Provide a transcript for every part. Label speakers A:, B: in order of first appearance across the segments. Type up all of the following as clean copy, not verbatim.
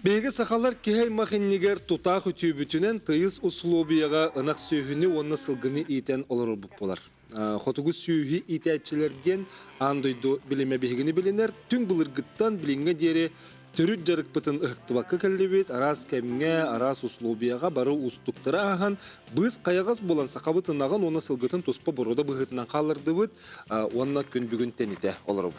A: Биһиги сахалар киһи аймах иннигэр тутаах үтүөбүтүнэн тыйыс усулуобуйаҕа ынах сүөһүнү уонна сылгыны иитэн олорорбут буолар. Хотугу сүөһү иитээччилэр диэн аан дойду билимэ биһигини билинэр, түҥ былыргыттан билиҥҥэ диэри төрүт дьарыкпытын ыһыктыбакка кэллибит, араас кэмҥэ, араас условияҕа бары уустуктары ааһан, быыс-хайаҕас буолан сахабыт ынаҕын уонна сылгытын туспа боруода быһыытынан хааллардыбыт уонна күн бүгүн тэнитэ олоробут.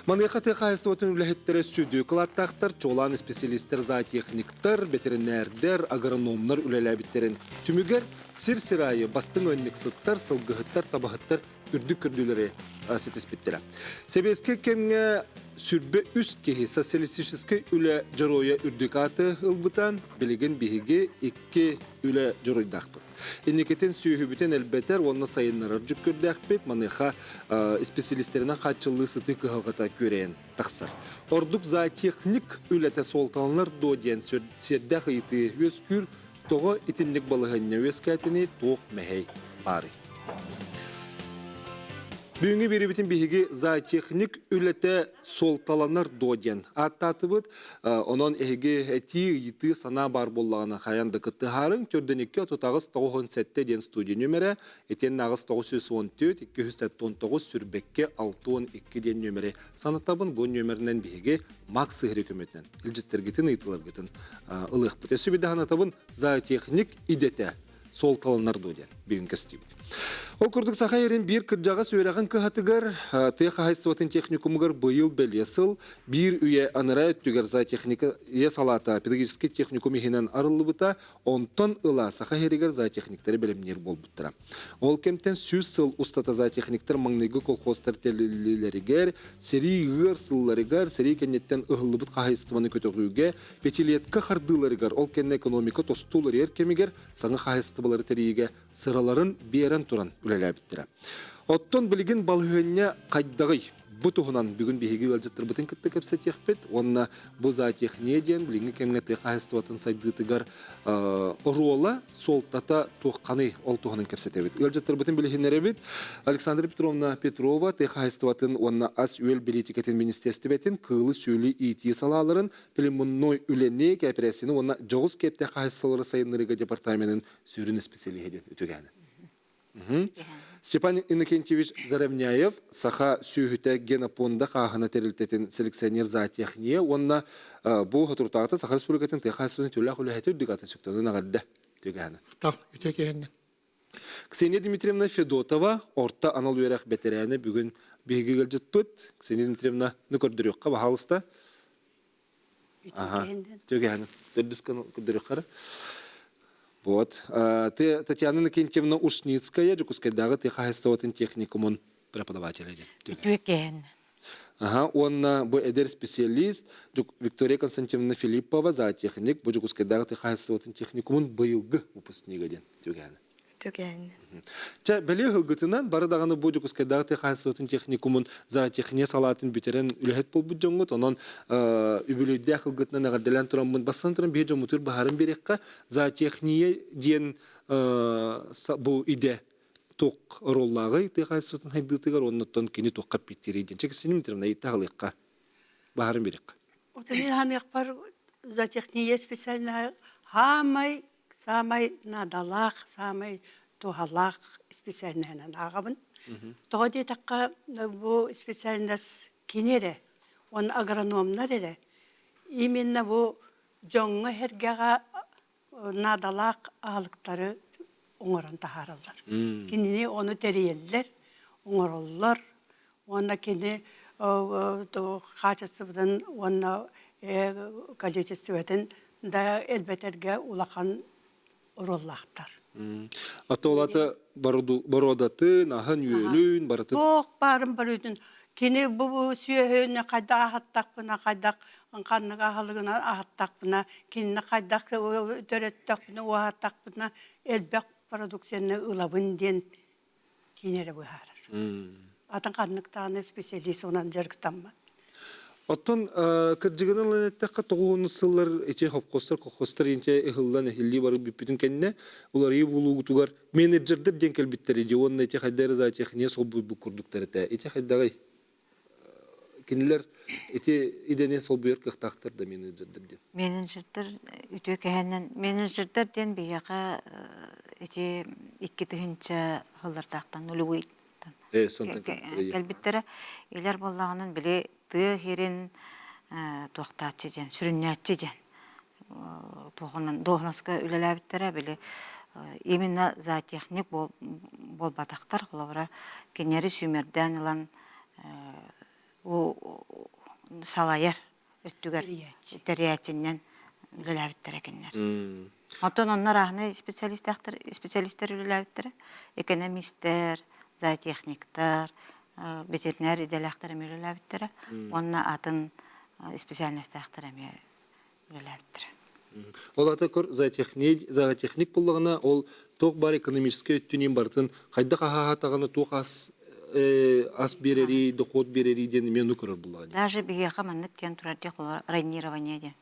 A: Маныаха тыа хаһаайыстыбатын үлэһиттэрэ сүдү кылааттаахтар, чуолаан исписэлиистэр, зоотехниктар, бэтэринээрдэр, агрономнар үлэлээбиттэрин түмүгэр сир-сир аайы бастыҥ ыанньыксыттар, сылгыһыттар, табаһыттар үрдүк көрдүүлэри ситиспиттэрэ. Сэбиэскэй кэмҥэ 23 киһи социалистическай үлэ дьоруойа үрдүк ааты ылбыта, билигин биһиги икки үлэ дьоруойдаахпыт. Инникитин сүөһүбүтүн элбэтэр уонна сайыннарар дьүккүрдээхпит, маныаха исписэлиистэринэн хааччыллыы сытыы кыһалҕата күөрэйэн тахсар. Ордук зоотехник үлэтэ суолталанар дуо диэн сиэрдээх ыйытыы үөскүүр. Тоҕо итинник балаһыанньа үөскээтиний, туох мэһэй баарый? Бүгүҥҥү биэриибитин биһиги зоотехник үлэтэ суолталанар дуо диэн ааттаатыбыт. Онон эһиги этии, ыйытыы, санаа баар буоллаҕына хайаан да кыттыһаарыҥ. Төрдүн 2 38 97 диэн студия нүөмэрэ, итиэннэ 8 914 279 сүрбэккэ 62 диэн нүөмэри санатабын. Бу нүөмэринэн биһиги Макс сыһыары көмөтүнэн илдьиттэргитин, ыйытыыларгытын ылыахпыт. Өссө биирдэ санатабын, зоотехник идэтэ суолталанар дуо диэн бүгүн кэстибит. Ол курдук Саха сирин биир кырдьаҕас үөрэҕин кыһатыгар тыа хаһаайыстыбатын техникумугар быйыл бэлиэ сыл биир үйэ анараа өттүгэр зоотехника ийэ салаата педагогическай техникум иһинэн арыллыбыта, онтон ыла Саха сиригэр зоотехниктары бэлэмниир буолбуттара. Ол кэмтэн 100 сыл устата зоотехниктар маҥнайгы колхозтар тэриллиилэригэр, сэрии ыар сылларыгар, сэрии кэнниттэн ыһыллыбыт хаһаайыстыбаны көтөҕүүгэ, пятилетка хардыыларыгар, ол кэннэ экономика тосту уларыйар кэмигэр саҥа хаһаайыстыбалары тэрийиигэ сыраларын биэрэн туран үлэлээбиттэрэ. Оттон билигин балаһыанньа хайдаҕый? Бу туһунан бүгүн биһиги ыалдьыттарбытын кытта кэпсэтиэхпит уонна бу зоотехния диэн билиҥҥи кэмҥэ тыа хаһаайыстыбатын сайдыытыгар оруола, суолтата туохханый ол туһунан кэпсэтэбит. Ыалдьыттарбытын билиһиннэрэбит. Александра Петровна Петрова тыа хаһаайыстыбатын уонна ас-үөл бэлиитикэтин министиэристибэтин кыылы-сүөлү иитии салааларын племенной үлэни, кээпэрээссийэни уонна дьоҕус киэптээх хаһаайыстыбалары сайыннарыыга департаменын сүрүн исписэлииһэ диэн үтүгээнэ. Степан Иннокентьевич Заровняев саха сүөһүтэ генопуонда хааһына тэрилтэтин селекционер зоотехния уонна бу соторутааҕыта Саха Республикатын тыа хаһаайыстыбатын үтүөлээх үлэһитэ үрдүк атын сүктэнэн эҕэрдэ түгээнэ.
B: Тал үтүө киһиннэ.
A: Ксения Дмитриевна Федотова орто анал үөрэх бэтэрээнэ бүгүн биһиги ыалдьыппыт. Ксения Дмитриевна, ну көрдөрүөххэ баһаалыста.
C: Үтүө киһиннэн.
A: Үтүө киһинэн. Төрдүс көрдөрүөххэ Вот. Татьяна Иннокентьевна Ушницкая, Дьокуускайдааҕы тыа хаһаайыстыбатын техникумун преподавателэ диэн.
C: Үтүө киһин.
A: Аха, уонна бу эдэр специалист Виктория Константиновна Филиппова, зоотехник, бу Дьокуускайдааҕы тыа хаһаайыстыбатын техникумун быйылгы выпускнига диэн түгээнэ.
C: Түгээнэ.
A: Чэ, бэлиэ ыһылгытынан бары даҕаны бу Дьокуускайдааҕы тыа хаһаайыстыбатын техникумун зоотехния салаатын бүтэрэн үлэһит буолбут дьоҥҥут, онон үбүлүөйдээх ылгытынан эҕэрдэлээн тураммын, бастатан туран биһи дьоммутугар баһарын биэриэххэ, зоотехния диэн бу идэ туох оруоллааҕый тыа хаһаайыстыбатын сайдыытыгар уонна кини туохха эппиэттиирий диэн. Чэ, Ксения Дмитриевна, ыйытта баһарын биэриэххэ.
C: Отун ханыахпар зоотехния специальная хаамай саамай наадалаах, саамай туһалаах специальноһынан ааҕабын. Тоҕо диэтэххэ, бу специальность кини эрэ, уонна агрономнар эрэ именно бу дьоҥҥо-сэргэҕэ наадалаах аһылыктары оҥорон таһаараллар. Кинини ону тэрийэллэр, оҥороллор уонна кини хаачыстыбатын уонна количествотын да элбэтэргэ улахан оруоллаахтар.
A: Атолата бородатын, аһын-үөлүн барытын.
C: Туох баарын барытын кини бу сүөһүнү хайдах аһаттахпына, хайдах ханнык аһылыгынан аһаттахпына, кинини хайдах төрөттөхпүнэ, уоһаттахпына элбэх продукцияны ылабын диэн кини эрэ быһаарар. Атын ханнык даҕаны специалист онон дьарыктаммат.
A: Оттон кырдьыгынан ылан эттэххэ, тоҕуһун сыллар ити хопкостар, колхозтар инчэ ыһыллан эһиллии барып бүппүтүн кэннэ уларыйыы булуугутугар менеджердэр диэн кэлбиттэр ди уонна ити хайда эрэ зоотехния солбуйбут курдуктар этэ. Ити хайдаҕый? Кинилэр ити идэни солбуйар кыахтаахтар да менеджердэр диэн.
B: Менеджердэр үтүө кэһэнэн менеджердэр диэн биһиэхэ ити 2000 сыллардаахтан нулевыйтан кэлбиттэрэ. Илэр буоллаҕынан били тыа сирин туохтааччы диэн, сүрүннээччи диэн туохунан дуоһунаска үлэлээбиттэрэ били именно зоотехник буолбатахтар холобура кинилэри сүүмэрдээн ылан салайар өттүгэр тэрийээччинэн үлэлээбиттэрэ кинилэр. Оттон онно арааһынай специалистаахтар специалистар үлэлээбиттэрэ экономистэр, зоотехниктар, ветеринар идэлээхтэр эмиэ үлэлээбиттэрэ уонна атын специальностаахтар эмиэ үлэлээбиттэрэ.
A: Ол ата көр зоотехник, зоотехник буллаҕына ол туох баар экономическай өттүнэн барытын хайдах аһаатаҕына туох ас ас биэрэрий, дохуот биэрэрий диэн эмиэ ону көрөр буллаҕа дии.
B: Даже биһиэхэ маннык диэн турар диэх районирование диэн.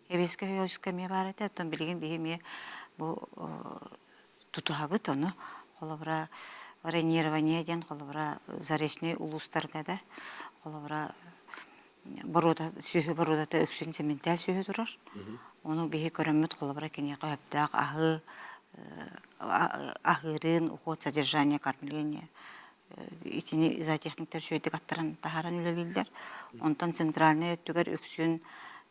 B: Эбиэскэ Хойуоска эмиэ баар этэ, оттон билигин биһи эмиэ бу тутуһабыт ону. Холобура, районирование диэн холобура заречный улуустарга да холобура боруода сүөһү боруодата үксүн сэмэнтээл сүөһү турар. Ону биһи көрөммүт холобура киниэхэ сөптөөх аһы аһыырын, уход, содержание, кормление итини зоотехниктар үчүгэйдик аттаран таһааран үлэлииллэр. Онтон центральнай өттүгэр үксүн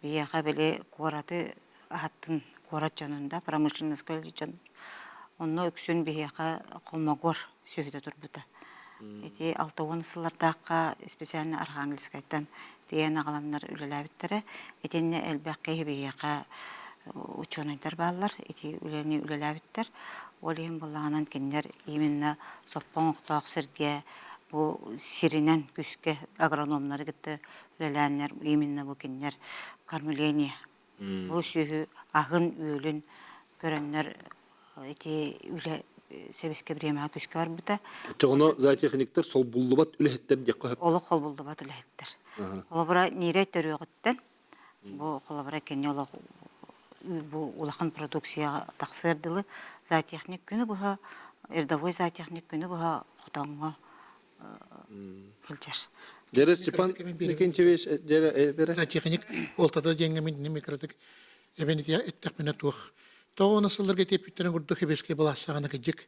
B: биһиэхэ били куораты аһаттын куорат дьонун да промышленноска үлэлиир дьон онно үксүн биһиэхэ холмогор сүөһүтэ турбута. Ити 60 сыллардаахха специально Архангельскайтан тиэйэн аҕаланнар үлэлээбиттэрэ. Итиннэ элбэх киһи биһиэхэ учуонайдар бааллар, ити үлэни үлэлээбиттэр. Ол иһин буоллаҕынан кинилэр именно соппоҥ охтоох сиргэ бу сиринэн күүскэ агрономнары кытта үлэлээннэр именно бу кинилэр кормление бу сүөһү аһын-үөлүн көрөннөр ити үлэ сэбиэскэй бириэмэҕэ күүскэ барбыта.
A: Оччоҕуна зоотехниктар солбуллубат үлэһиттэр диэххэ сөп.
B: Олох холбуллубат үлэһиттэр. Холобура, ньирэй төрүөҕүттэн бу холобура кини олох бу улахан продукцияҕа тахсыар дылы зоотехник күнү быһа рядовой зоотехник күнү быһа хотоҥҥо сылдьар.
A: Дьэрэ Степан Никитичевич дьэрэ бере.
D: Зоотехник уолтата диэҥҥэ мин микротык эбэн эттэхпинэ туох тоҕо сылларга тиэппиттэрин курдук хибэскэй былаассаҕана кыдьык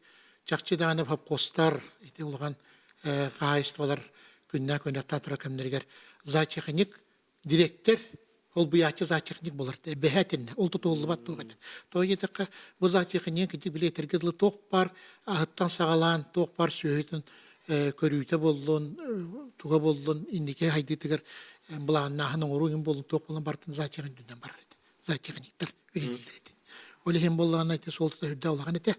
D: чахчы даҕаны совхозтар ити улахан хаһаайыстыбалар күннээх күннэхтаан турар кэмнэригэр зоотехник дириэктэр холбуйааччы зоотехник буолар бэһэ этиннэ ол тутуллубат туох этэ тоҕо диэтэххэ бу зоотехник ити били этэргэ дылы туох баар аһыттан саҕалаан туох баар сүөһүтүн көрүүтэ буоллун туга буоллун инники хайдыытыгар былааннааһын оҥоруу иһин буоллун туох буоллун барытын зоотехник үрдүнэн барар этэ зоотехниктар үлэлииллэр этэ ол иһин буоллаҕына ити суолтата үрдэ улахан этэ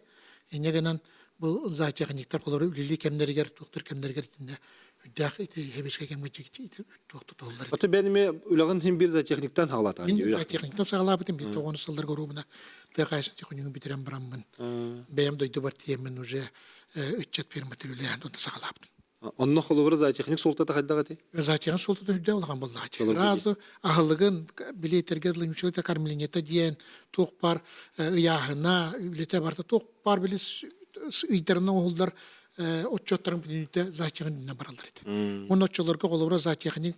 D: инньэ гынан бу зоотехниктар холору үлэлии кэмнэригэр туохтур кэмнэригэр итиннэ үрдээх ити хэбискэ кэмҥэ туох тутуллар
A: Аты бен эми үлэҕин иһин бир зоотехниктан хаалатаан
D: Мин зоотехниктан саҕалаабытым бир тоҕону сылларга оруобуна тыа хаһаайыстыбатын техникумун бүтэрэн бараммын бэйэм дойдубар тиийэммин уже ыччат ферматын үлэлээн онно саҕалаабытым.
A: Онно холобура зоотехник суолтата хайдах этэй?
D: Зоотехник суолтата үрдэ улахан буоллаҕа. Сразу аһылыгын билиэтэргэ дылы мүчүлэтэ кормлениета диэн туох бар ыйааһына үлэтэ барыта туох бар били ыйдарынан оҥоһуллар отчуоттарын бүтүннүүтэ зоотехник үрдүнэн бараллар этэ. Уонна оччолорго холобура зоотехник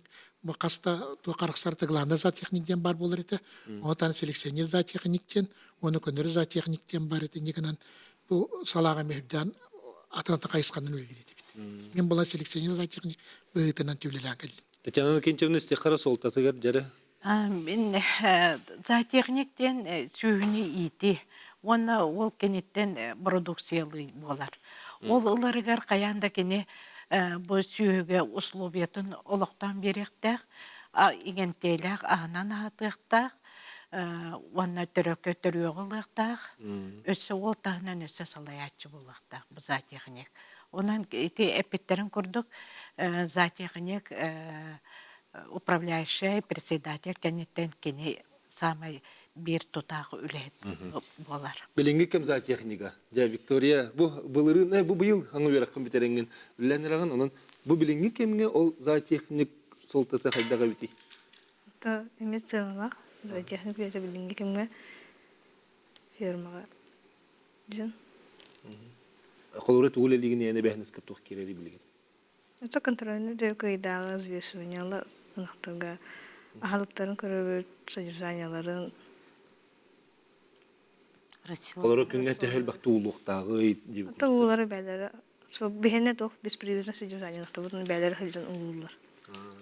D: хаста туох арахсарта главный зоотехник диэн бар буолар этэ. Ону селекционер зоотехник диэн, уонна көннөрү зоотехник диэн бар этэ. Инньэ бу салааҕа эмиэ атын-атын хайысханан үлэлиир этибит. Мин була селекционер зоотехник быһыытынан үлэлээн кэллим.
A: Татьяна Иннокентьевна истиэххэ суолтатыгар дьэрэ.
E: Мин зоотехник диэн сүөһүнү иити уонна ол кэнниттэн бородууксуйалыы буолар. Ол ыларыгар хайаан да кини бу сүөһүгэ условиятын олохтоон биэриэхтээх, иҥэмтиэлээх аһынан аһатыахтаах уонна төрөккө төрүөҕү ылыахтаах, өссө ол таһынан өссө салайааччы буолуохтаах бу зоотехник. Онон ити эппиттэрин курдук зоотехник управляющай председатель кэнниттэн кини саамай биир тутаах үлэһит буолар.
A: Билиҥҥи кэм зоотехнига. Дьэ, Виктория, бу былырыын, бу быйыл аҥы үөрэххин бүтэрэҥҥин үлэлээн эрэҕин, онон бу билиҥҥи кэмҥэ ол зоотехник суолтата хайдах эбитий?
F: Это эмиэ сыаналаах зоотехник үлэтэ билиҥҥи кэмҥэ фермаҕа дьон.
A: Холобура тугу үлэлиигин эйэни эбээһинэскэ туох киирэрий билигин?
F: Это контрольный кыйдааҕы взвешивание. Ынахтарга аһылыктарын көрөбүт, содержаниеларын.
A: Олору күҥҥэ төһө элбэхтэ уулуохтааҕый диэбит.
F: Уулары бээлэрэ биһиэнэ туох беспривязно содержаниелахтабытын бээлэрэ сылдьан уулууллар.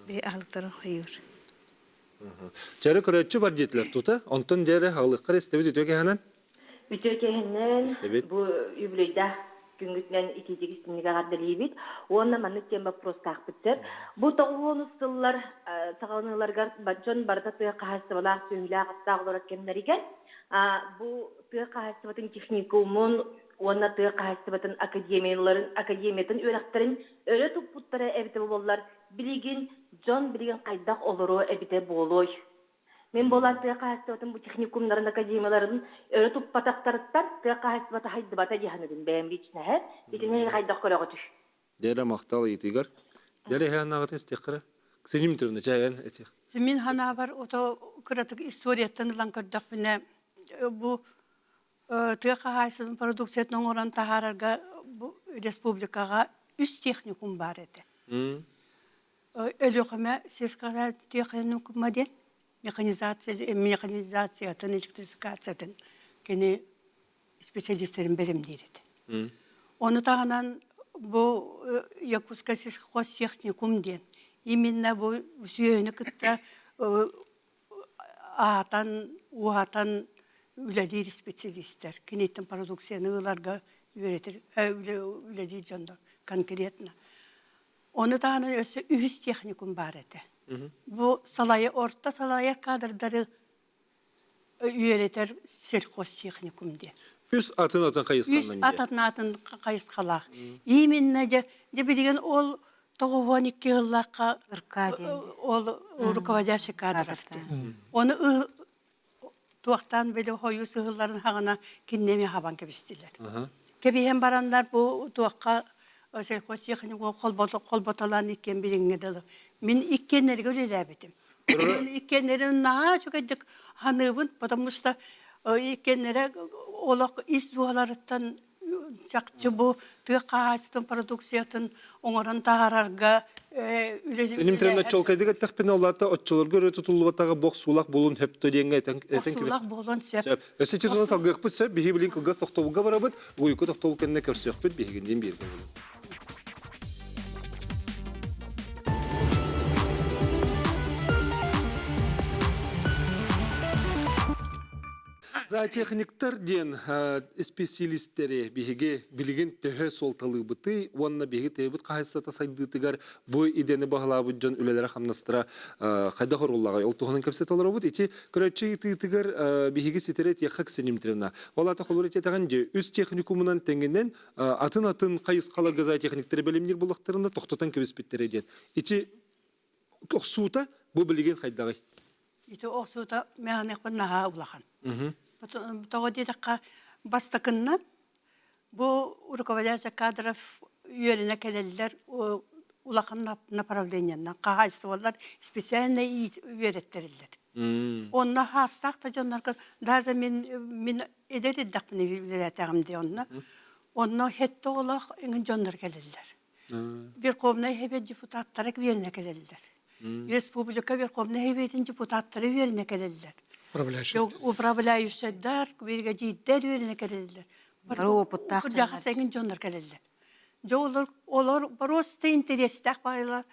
F: Биһи аһылыктарын хайыыр.
A: Чары көрөөччү бар диэтилэр тута. Онтон дьэрэ аҕылыаххар истэбит үтүө кэһэнэн.
G: Үтүө кэһэнэн бу юбилейдаах күҥҥүтүнэн итиитик истинник эҕэрдэлиибит уонна маннык диэн боппуруостаахпыт сөп. Бу тоҕуһуонус сыллар саҕаланыыларыгар дьон барыта тыа хаһаайыстыбалаах сүөһүлээх аттаах олорор кэмнэригэр бу тыа хаһаайыстыбатын техникумун уонна тыа хаһаайыстыбатын академияларын академиятын үөрэхтэрин өрө туппуттара эбитэ буоллар билигин дьон билигин хайдах олоруо эбитэ буолуой? Мин буолан тыа хаһаайыстыбатын бу техникумнарын, академияларын өрө туппатахтарыттан тыа хаһаайыстыбата хайдыбата дии саныыбын бэйэм личнэһэ. Итини хайдах көрөҕүтүй?
A: Дьэрэ махтал ыйытыгар. Дьэрэ эһээн истиэххэрэ. Ксения Дмитриевна, чайан этиэх.
C: Мин ханаабар ото кыратык историяттан ылан көрдөхпүнэ бу тыа хаһаайыстыбатын продукциятын оҥорон таһаарарга бу республикаҕа үс техникум баар этэ. Өлүөхүмэ сельскохозяйственный диэн механизация механизациятын, электрификациятын кини специалистэрин бэлэмниир этэ. Ону таһынан бу Якутскай сельхозтехникум диэн именно бу сүөһүнү кытта аатан, уһатан үлэлиир специалистэр. Киниттэн продукцияны ыларга үөрэтэр үлэлиир дьоннор конкретно. Ону таһынан өссө үһүс техникум баар этэ. Бу салайа орто салайар кадрдары үөрэтэр сельхозтехникум диэн.
A: Үс атын атын хайысханан
C: Үс атын атын хайысхалаах. Именно дьэ, дьэ билигин ол 92 сыллаахха ол руководящий кадров диэн. Ону туохтаан били хойуу сыһылларын хаҕына кинини эмиэ хабан кэбистилэр. Кэбиһэн бараннар бу туохха сельхозтехникум холботолоон иккиэн билиҥҥэ дылы. Мин иккиэннэргэ үлэлээбитим. Иккиэннэрин наһаа үчүгэйдик саныыбын, потому что иккиэннэрэ олох ис дууһаларыттан чахчы бу тыа хаһаайыстыбатын продукциятын оҥорон таһаарарга
A: Синим тренер чолкайдык эттэхпинэ олата оччолорго өрө тутуллубатаҕа бох суулах буолун хөптө диэҥҥэ этэн этэн
C: Суулах буолуон сөп.
A: Сөп. Өссө тутуна салгыахпыт сөп. Биһи билин кылгас тохтобулга барабыт. Уйку тохтобул кэннэ көрсүөхпүт биһигинниин бииргэ буолун. Зоотехниктар диэн исписэлиистэри биһиги билигин төһө суолталыыбытый уонна биһиги тыйбыт хаһаайыстыбата сайдыытыгар бу идэни баһылаабыт дьон үлэлэрэ-хамнастара хайдах оруоллааҕый? Ол туһунан кэпсэтэ олоробут. Ити көрөөччү ыйытыытыгар биһиги ситэри этиэххэ Ксения Дмитриевна. Ол аата холобур этиэтэҕин дии, үс техникумунан тэҥинэн атын-атын хайысхаларга зоотехниктары бэлэмниир буоллахтарына тохтотон кэбиспиттэрэ диэн. Ити охсуута бу билигин хайдаҕый?
C: Ити охсуута мээнэхпин наһаа улахан. Тоҕо диэтэххэ, бастакыннан бу руководящий кадров үөрэнэ кэлэллэр улахан направлениеннан хаһаайыстыбалар специально үөрэттэриллэр. Онно хаастаах да дьоннорго даже мин мин эдэр эрдэхпинэ үлэлээтэҕим дии онно. Онно хетте оҕолоох эҥин дьоннор кэлэллэр. Верховнай Совет депутаттара үөрэнэ кэлэллэр. Республика Верховнай Советин депутаттара үөрэнэ кэлэллэр. Управляющайдар, бригадирдэр үөрэнэ кэлэллэр.
B: Бары опыттаах
C: Кырдьаҕас эҥин дьоннор кэлэллэр. Дьэ олор, олор просто интэриэстээх баайылар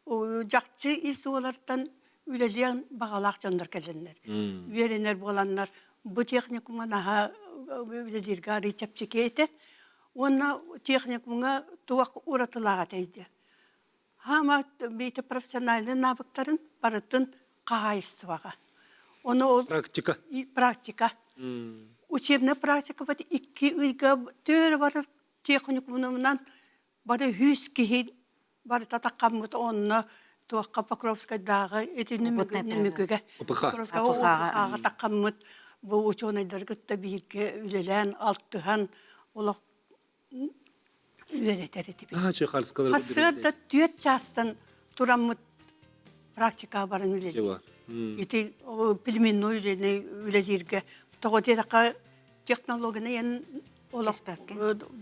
C: дьахчы ис дуолартан үлэлиэн баҕалаах дьоннор кэлэннэр. Үөрэнэр буоланнар бу техникумҥа наһаа үлэлииргэ арыый чэпчэки этэ. Уонна техникумҥа туох уратылаах этэй диye. Хаама биитэ профессиональнай навыктарын барытын хаһаайыстыбаҕа. Ону ол
A: Практика.
C: практика. Учебная практика вот икки ыйга төөрө бары техникумунан бары үс киһи барыта таххаммыт онно туохха Покровскайдааҕы ити Нөмүгүгэ Покровскайга таххаммыт бу учуонайдары кытта бииргэ үлэлээн алтыһан олох үөрэтэр этибит. Сарсыарда түөрт чаастан тураммыт практикаҕа баран үлэлиир. Ити племенной үлэни үлэлииргэ тоҕо диэтэххэ технологияны эн. Олох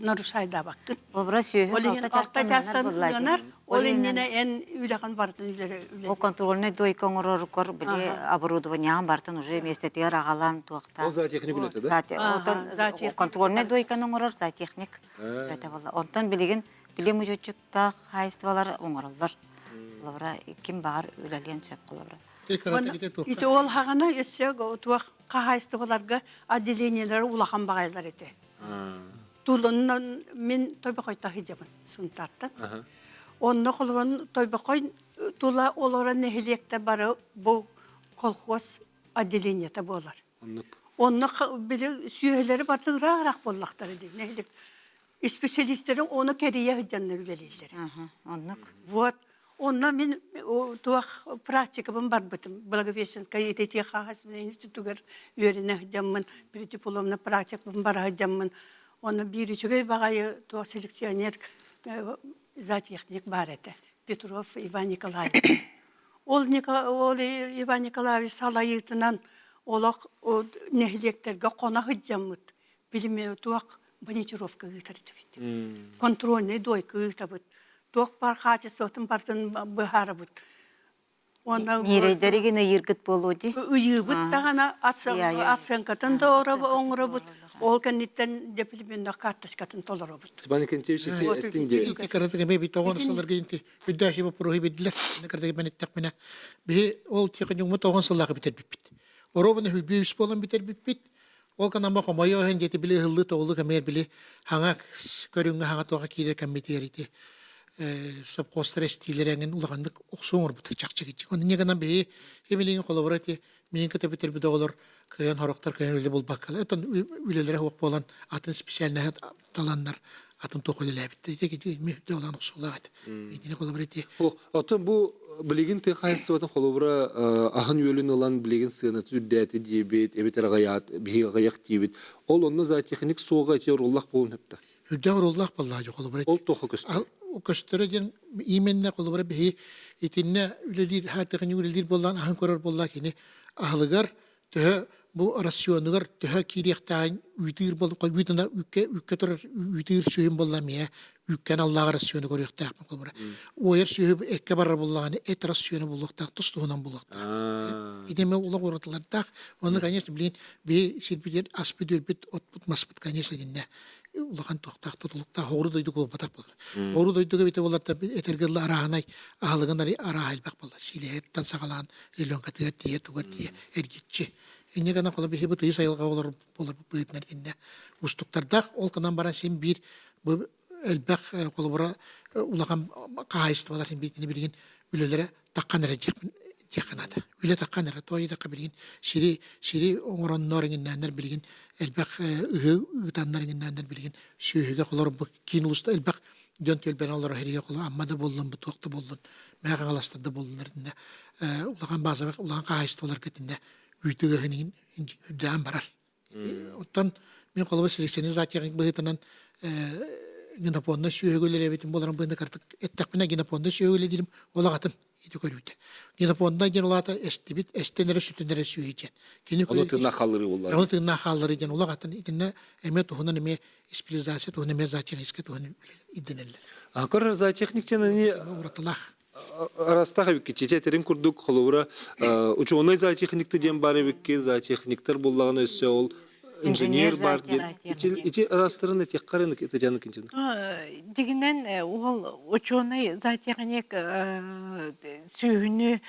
C: нарушайдаабаккын.
B: Обра сүөһү
C: Ол иһин алта чаастан ыанар, ол иннинэ эн үлэҕин барытын үлэ
B: Ол контрольнай дойка оҥороргор били оборудованиеҕын барытын уже миэстэтигэр аҕалан туохтаах.
A: Ол зоотехник үлэтэ да?
B: Онтон контрольнай дойканы оҥорор зоотехник үлэтэ буолла. Онтон билигин билим учетчуктаах хаһаайыстыбалар оҥороллор. Холобура, ким баҕар үлэлиэн сөп холобура.
C: Ити ол хаҕана өссө туох хаһаайыстыбаларга отделениелары улахан баҕайылар этэ. Тулуннан мин Тойбохой таһыдьабын Сунтаартан. Онно холобун Тойбохой тула олорон нэһилиэктэр бары бу колхоз отделениета буолар. Онно били сүөһүлэри барытын ыраах-ыраах буоллахтара дии нэһилиэк исписэлиистэрин ону кэрийэ сылдьаннар үлэлииллэр.
B: Оннук.
C: Вот. Онно мин туох практикабын барбытым. Благовещенскай итити хаһаайыстыбаннай институтугар үөрэнэ сылдьаммын, преддипломнай практикабын бара сылдьаммын, онно биир үчүгэй баҕайы туох селекционер зоотехник баар этэ. Петров Иван Николаевич. Ол, ол Иван Николаевич салайыытынан олох нэһилиэктэргэ хоно сылдьаммыт билими туох бонитировка ыытар этибит. Контрольный дойка ыытабыт. Туох бар хаачыстыбатын бартын быһаарабыт. Уонна
B: Ньирэйдэригин ыйыыргыт буолуо дии.
C: Ыйыыбыт даҕаны ассыаҥкатын да оҥоробут. Ол кэнниттэн деплеменных карточкатын толоробут.
A: Степан Николаевич ити эттин дии.
D: Ити кыратык эмиэ бит оҕон сылларга инти үрдээши боппуруоһу билдилэр. Кыратык мен эттэхпинэ биһи ол тиэхиньугуммут тоҕон сыллаах бүтэрбиппит. Оруобуна хүлбүү үс буолан бүтэрбиппит. Ол гынан хомойуох иһин диэти били ыһыллыы тоҕулуу кэмигэр били хаҥа көрүҥҥэ хаҥа туоха киирэр кэммитигэр ити сопхуостар эстиилэрэ эҥин улаханнык охсуу оҥорбута чахчы киччик. Онно инньэ гынан биһи билигин холобура ити миин кытта бүтэрбит оҕолор кыайан сорохтор кыайан үлэ булбаккалар оттон үлэлэрэ суох буолан атын специальноһы таланнар атын туох үлэлээбиттэр. Ити ити үрдэ улахан охсуулаах этэ. Итини холобура ити
A: Оттон бу билигин тыа хаһаайыстыбатын холобура аһын-үөлүн ылан билигин сыаната үрдээтэ диэбит, эбэтэр аҕыйаат, биһиги аҕыйах диибит. Ол онно зоотехник суоҕа ити оруоллаах буолуон сөптө.
D: Үрдээх оруоллаах буоллаҕа дьэ холобура.
A: Ол туохха көстөр?
D: Көстөрө диэн именно холобура биһи итиннэ үлэлиир хаатыхыньык үлэлиир буоллаан аһын көрөр буоллаа кини аһылыгар төһө бу рационугар төһө киириэхтээҕин үүтүүр бол үүтүнэ үүккэ үүккэ турар үүтүүр сүөһүм буолла эмиэ үүккэн аллааҕы рациону көрүөхтээхпин холобура уойар сүөһү эккэ барар буоллаҕына эт рациону булуохтаах тус туһунан булуохтаах ити эмиэ олох уратылардаах уонна конечно билигин биһи сирбитигэр аспыт үөлбүт отпут маспыт конечно итиннэ улахан туохтаах тутулуктаах оҕуру дойду буолбатах буолар оҕуру дойдуга эбитэ буолар этэргэ дылы арааһынай аһылыгын арааһа элбэх буолар сиилэһиттэн саҕалаан зеленкатыгар тиийэ тугар тиийэ эргиччи инньэ гынан холобур биһиги бу тыйыс айылҕа олорор буоларбыт быһыытынан итиннэ уустуктардаах ол гынан баран син биир бу элбэх холобура улахан хаһаайыстыбалар син биир билигин үлэлэрэ таххан эрэ диэххэ наада. Үлэ таххан эрэ. Тоҕо диэтэххэ билигин сири сири оҥороннор иҥиннээннэр билигин элбэх ыһыы ыытаннар иҥиннээннэр билигин сүөһүгэ холор бу киин улууста элбэх дьон түөлбэнэн олорор сиригэр холор Амма да буоллун бу туох да буоллун Мэҥэ Хаҥаластар да буоллуннар итиннэ улахан базовых улахан хаһаайыстыбаларга итиннэ үүтү ыаһын иһин үрдээн барар. Оттон мин холобур селекционизация быһыытынан генопонда сүөһүгү үлэлээбитим буоларын быһыытынан кыратык эттэхпинэ генопонда сүөһү үлэлиирим ол аҕатын ити көрүүтэ. Генопонда диэн ол аата эстибит, эстэн эрэ сүтэн эрэ сүөһү диэн. Кини
A: Ону тыыннаах хаалларыы буолла.
D: Ону тыыннаах хаалларыы диэн ол аҕатын итиннэ эмиэ туһунан эмиэ специализация туһунан эмиэ зоотехническай туһунан ирдэнэллэр.
A: А көрөр зоотехник диэн они
D: уратылаах.
A: Арастаах эбикки чити этерин курдук холобура учуонай зоотехникты диэн бар эбикки зоотехниктар буоллаҕына өссө ол инженер бар диэн ити арастарын этиэххэрин Татьяна Константиновна.
E: Дигинен уол учуонай зоотехник сүүһүнү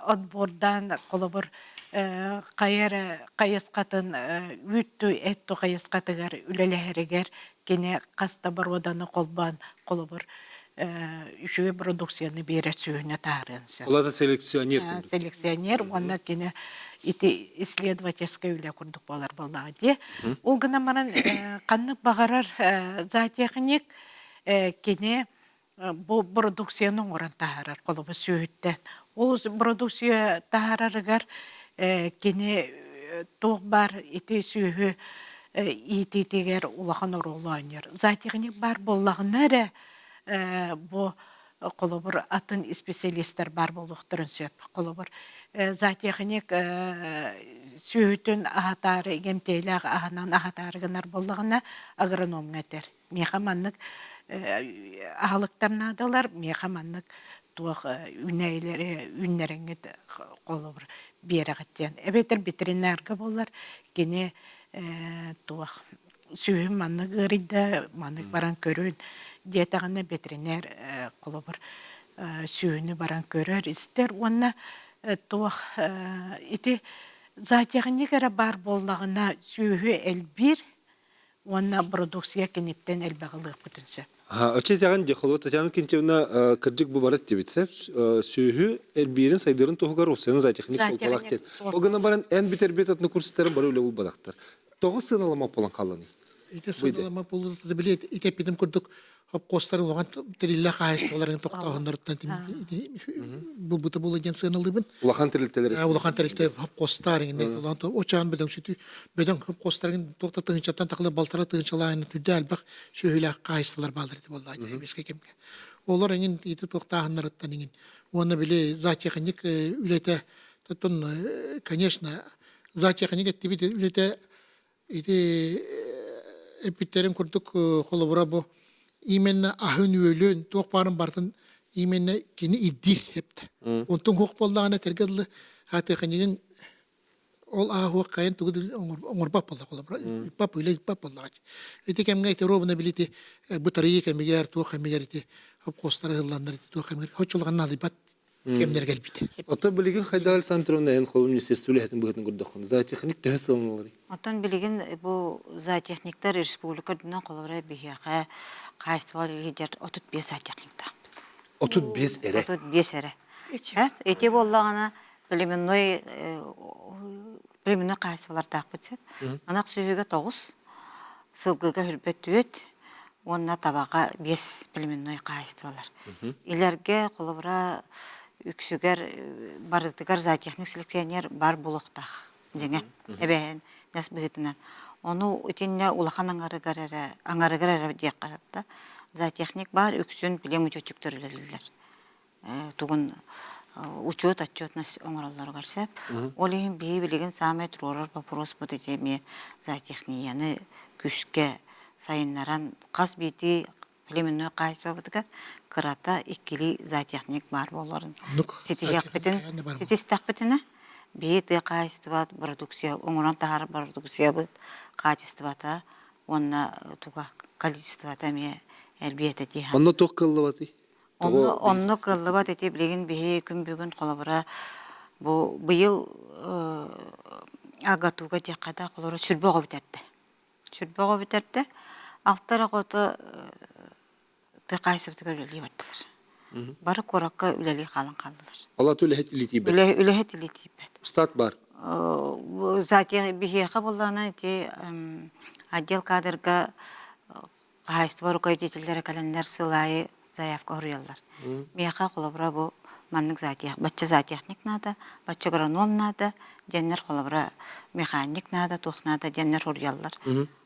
E: отбордаан холобур хайа эрэ хайысхатын үүттүү этту хайысхатыгар үлэлэһэригэр кини хас да боруоданы холбоон холобур үчүгэй продукцияны биэрэр сүһүнэ таһаарыан сөп.
A: Ол аата селекционер курдук.
E: Селекционер уонна кини ити исследовательскай үлэ курдук буолар буоллаҕа дии. Ол гынан баран ханнык баҕарар зоотехник кини бу продукцияны оҥорон таһаарар холобур сүөһүттэн. Ол продукция таһаарарыгар кини туох баар ити сүөһү иитиитигэр улахан оруолу оонньуур. Зоотехник баар буоллаҕына эрэ бу холобур атын исписэлиистэр баар буолуохтарын сөп. Холобур. Зоотехник сүөһүтүн аһатаары игэмтиэлээх аһынан аһатаары гынар буоллаҕына агрономҥа этэр. Миэхэ маннык аһылыктар наадалар, миэхэ маннык туох үүнээйилэри үүннэрэҥҥит холобур биэрэҕит диэн. Эбэтэр ветеринарга буоллар кини туох сүөһүм маннык ыарыйда, маннык баран көрүн диэтэҕинэ ветеринар холобур сүөһүнү баран көрөр, истэр уонна туох ити зоотехник эрэ баар буоллаҕына сүөһү элбиир уонна продукция киниттэн элбэҕи ылыахпытын сөп.
A: Оччо итэҕин Дехолова Татьяна Кентьевна кырдьык бу барыт диэбит сөп. Сүөһү элбиирин сайдыырын туһугар уопсайынан зоотехник суолталаах диэн. Ол гынан баран эн бүтэрбит атын курстары бары үлэ булбатахтар. Тоҕо сыаналамат буолан хаалланый?
D: Ити сыаналамат буолуута били итеппитим курдук хопкуостар улахан тэриллэ хаһаайыстыбаларын тохтооһуннарыттан булбута буола диэн сыаналыыбын.
A: Улахан тэрилтэлэр
D: Улахан тэрилтэ хопкуостар очаан бөдөҥ сүтү бөдөҥ хопкуостарын туохта тыһыынчаттан тахлы балтара тыһыынчалаан түрдэ элбэх сүөһүлээх хаһаайыстыбалар бааллар ити буолла беске кэмгэ. Олор эҥин ити туохтааһыннарыттан эҥин уонна били зоотехник үлэтэ тоттон конечно зоотехник эттибит үлэтэ ити эппиттэрин курдук холобура бу именно аһын-үөлүн туох баарын барытын именно кини ирдиир эптэ. Онтон хуох буоллаҕына тэргэ дылы хаатыаханьыгын ол ааһуох кайын тугу оҥорбот буолла холобура ыппап үлэ ыппат буоллаҕа. Ити кэмҥэ ити ровно билити бытарыйыы кэмигэр туох кэмигэр ити хопхуостара ыһылланнар ити туох кэмигэр хоччулаҕын наадыйбат кэмнэр кэлбит.
A: Оттон билигин Хайдар Александровна эн холум министерство үлэһитин быһыытын көрдөххүнэ, зоотехник төһө сыаланаларый?
B: Оттон билигин бу зоотехниктар республика үрдүнэн холобура биһиэхэ хаһаайыстыбаҕа үлэлиир 35 зоотехниктаахпыт.
A: 35 эрэ?
B: 35 эрэ. Ити буоллаҕына племенной племенной хаһаайыстыбалардаахпыт сөп. Ынах сүөһүгэ 9, сылгыга хүрбэт түөрт уонна табаҕа биэс племенной хаһаайыстыбалар. Илэргэ холобура үксүгэр барытыгар зоотехник селекционер бар буолуохтаах дьиҥэ эбэһэн нэс быһыытынан. Ону итиннэ улахан аҥарыгар эрэ аҥарыгар эрэ диэххэ сөп да зоотехник баар үксүн плем учетчиктар үлэлииллэр. Тугун учет отчетность оҥороллоругар сөп. Ол иһин биһи билигин саамай туруорар боппуруоспут ити эмиэ зоотехнияны күүскэ сайыннаран хас биирдии племенной хаһаайыстыбабытыгар кырата иккилии зоотехник баар буоларын ситиһиэхпитин ситистэхпитинэ биһи тыа хаһаайыстыба продукция оҥорон таһаарар продукциябыт хаачыстыбата уонна туга количествота эмиэ элбиэ этэ дии
A: Онно туох кыаллыбатый?
B: Онно онно кыаллыбат ити билигин биһи күн бүгүн холобура бу быйыл АГАТУга диэххэ да холобура сүрбэ оҕо бүтэрдэ. Сүрбэ оҕо бүтэрдэ. Алта эрэ оҕото тыа хаһаайыстыбатыгар үлэлии бардылар. Бары куоракка үлэлии хаалан хааллылар.
A: Ол аты үлэһит илии тиийбэт.
B: Үлэһит илии тиийбэт.
A: Штат бар.
B: Биһиэхэ буоллаҕына ити отдел кадрга хаһаайыстыба руководителлэрэ кэлэннэр сыл аайы заявка суруйаллар. Миэхэ холобура бу маннык зоотех, бачча зоотехник наада, бачча агроном наада диэннэр холобура механик наада, туох наада диэннэр суруйаллар.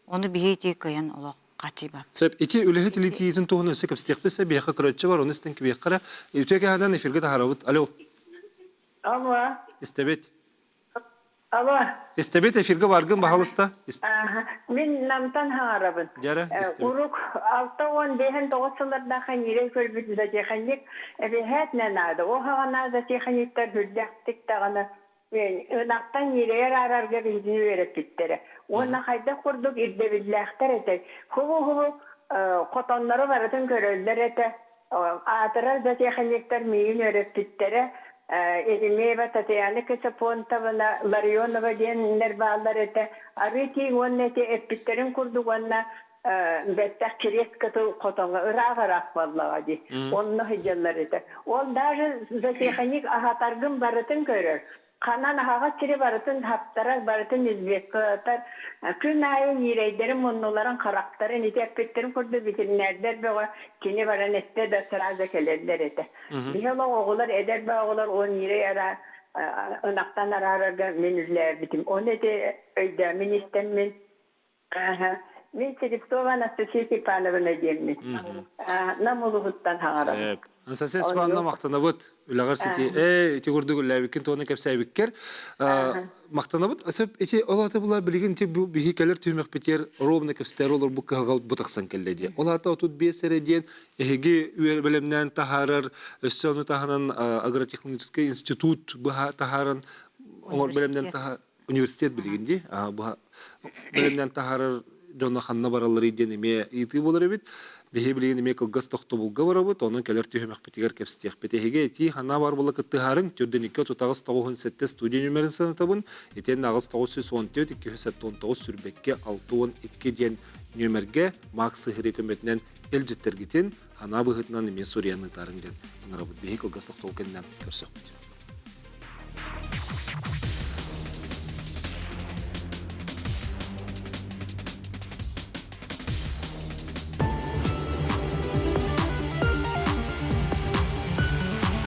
B: Ону биһи ити кыайан олох хааччыйбаппыт.
A: Сөп. Ити үлэһит илиитиитин туһунан өссө кэпсэтиэхпит сөп. Биһиэхэ көрөөччү бар, ону истэн кэбиэххэ эрэ. Үтүө кэһэнэн эфиргэ таһаарабыт. Алло.
H: Алло.
A: Истэбит.
H: Алло.
A: Истэбит эфиргэ баргын баһалыста.
H: Мин Намтан хаҥарабын.
A: Дьэрэ, истэбит.
H: Урук 65-9 сыллардаахха ньирэй көрбүт зоотехник эбэһээт наада. Ол хаҕана зоотехниктар үрдэхтик даҕаны ынахтан ньирэйэр арарга биһигини үөрэппиттэрэ. Уонна хайдах курдук ирдэбиллээхтэр этэй. Хубу-хубу хотоннору барытын көрөллөр этэ. Аатырар зоотехниктар миигин үөрэппиттэрэ. Еремеева Татьяна Ксенофонтовна Ларионова диэннэр бааллар этэ. Арыы тииҥ уонна ити эппиттэрин курдук уонна бэттэх кириэс кытыл хотоҥҥо ыраах-ыраах буоллаҕа дии. Онно сылдьаллар этэ. Ол даже зоотехник аһатаргын барытын көрөр. Ханан аһаҕас сири барытын хаптарар, барытын известкалатар. Күн аайы ньирэйдэрин муннуларын, харахтарын ити эппиттэрин курдук ветеринардар бөҕө кини баран эттэ да сразу кэлэллэр этэ. Биһи олох оҕолор, эдэр оҕолор ол ньирэй ара ынахтан араарарга мин үллээбитим. Оны ити өйдөөммүн истэммин Мин Слепцова Анастасия Степановна диэммин. Нам улуһуттан хаҥарабын.
A: Сөп. Анастасия Степановна махтанабыт. Үлэҕэр сити ээ ити курдук үллээбиккин туһунан кэпсээбиккэр махтанабыт. Сөп ити ол аты була билигин ити бу биһи кэлэр түһүмэхпитигэр ровно кэпсэтэр олорбут кыһалҕа бу тахсан кэллэ диye. Ол аата 35 эрэ диэн эһиги үөр бэлэмнээн таһаарар өссө ону таһынан агротехнический институт быһа таһааран оҥор бэлэмнээн таһа университет билигин дии бэлэмнээн таһаарар дьоно ханна баралларый диэн эмиэ ыйытыы буолар эбит. Биһи билигин эмиэ кылгас тохтобулга барабыт, онон кэлэр түһүмэхпитигэр кэпсэтиэхпит. Эһиги этии ханна бар буола кыттыһаарыҥ, төрдүн 2 38 97 студия нүмерин санатабын, итиэннэ 8 914 279 сүрбэккэ 62 диэн нүөмэргэ Макс Сыһыры көмөтүнэн илдьиттэргитин ханаа быһыытынан эмиэ суруйан ыытаарыҥ диэн ыҥырабыт. Биһи кылгас тохтобул кэннэ көрсөхпүт.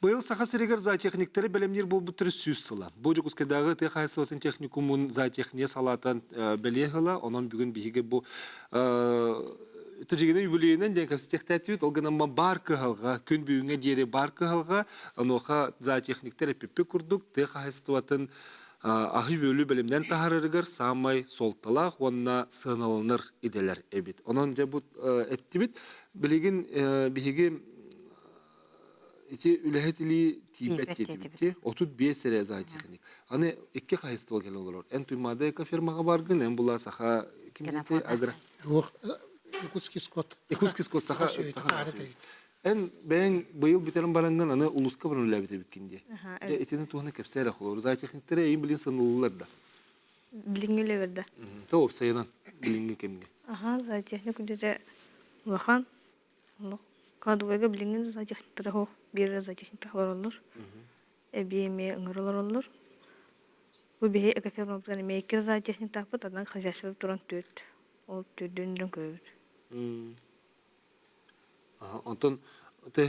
A: Быйыл Саха сиригэр зоотехниктары бэлэмниир буолбуттары 100 сыла. Бу Дьокуускайдааҕы тыа хаһаайыстыбатын техникумун зоотехния салаатын бэлиэ ыла. Онон бүгүн биһиги бу Тажигина юбилейынан диэн кэпсэтиэхтээтибит. Ол гынан баар кыһалҕа, күн бүгүҥҥэ диэри баар кыһалҕа, онуоха зоотехниктэр эппиппит курдук тыа хаһаайыстыбатын аһы-үөлү бэлэмнээн таһаарарыгар саамай суолталаах уонна сыаналанар идэлэр эбит. Онон дьэ бу эттибит. Билигин биһиги ити үлэһит илии тиийбэт диэтибит. 35 эрэ зоотехник. Аны икки хаһаайыстыба кэлэн олорор. Эн Туймаада экофермаҕа баргын, эн була саха ким агро
D: Якутский скот.
A: Якутский скот саха саха Эн бэйэҥ быйыл бүтэрэн бараҥҥын аны улууска баран үлэлээбит эбиккин дии. Дьэ итини туһунан кэпсээ эрэ холобур. Зоотехниктэрэ эйин билин сыаналыыллар да?
F: Билиҥҥи үлэбэр да.
A: То уопсайынан билиҥҥи кэмҥэ.
F: Аха, зоотехник үлэтэ улахан. Оннук. Кладовойга билиҥҥи зоотехниктара суох, биир эрэ зоотехниктар олороллор. Эбии эмиэ ыҥыра олороллор. Бу биһи экофермабытыгар эмиэ икки зоотехниктаахпыт, анан хозяйствобыт туран түөрт. Ол төрдүн көрөбүт.
A: Онтон тыа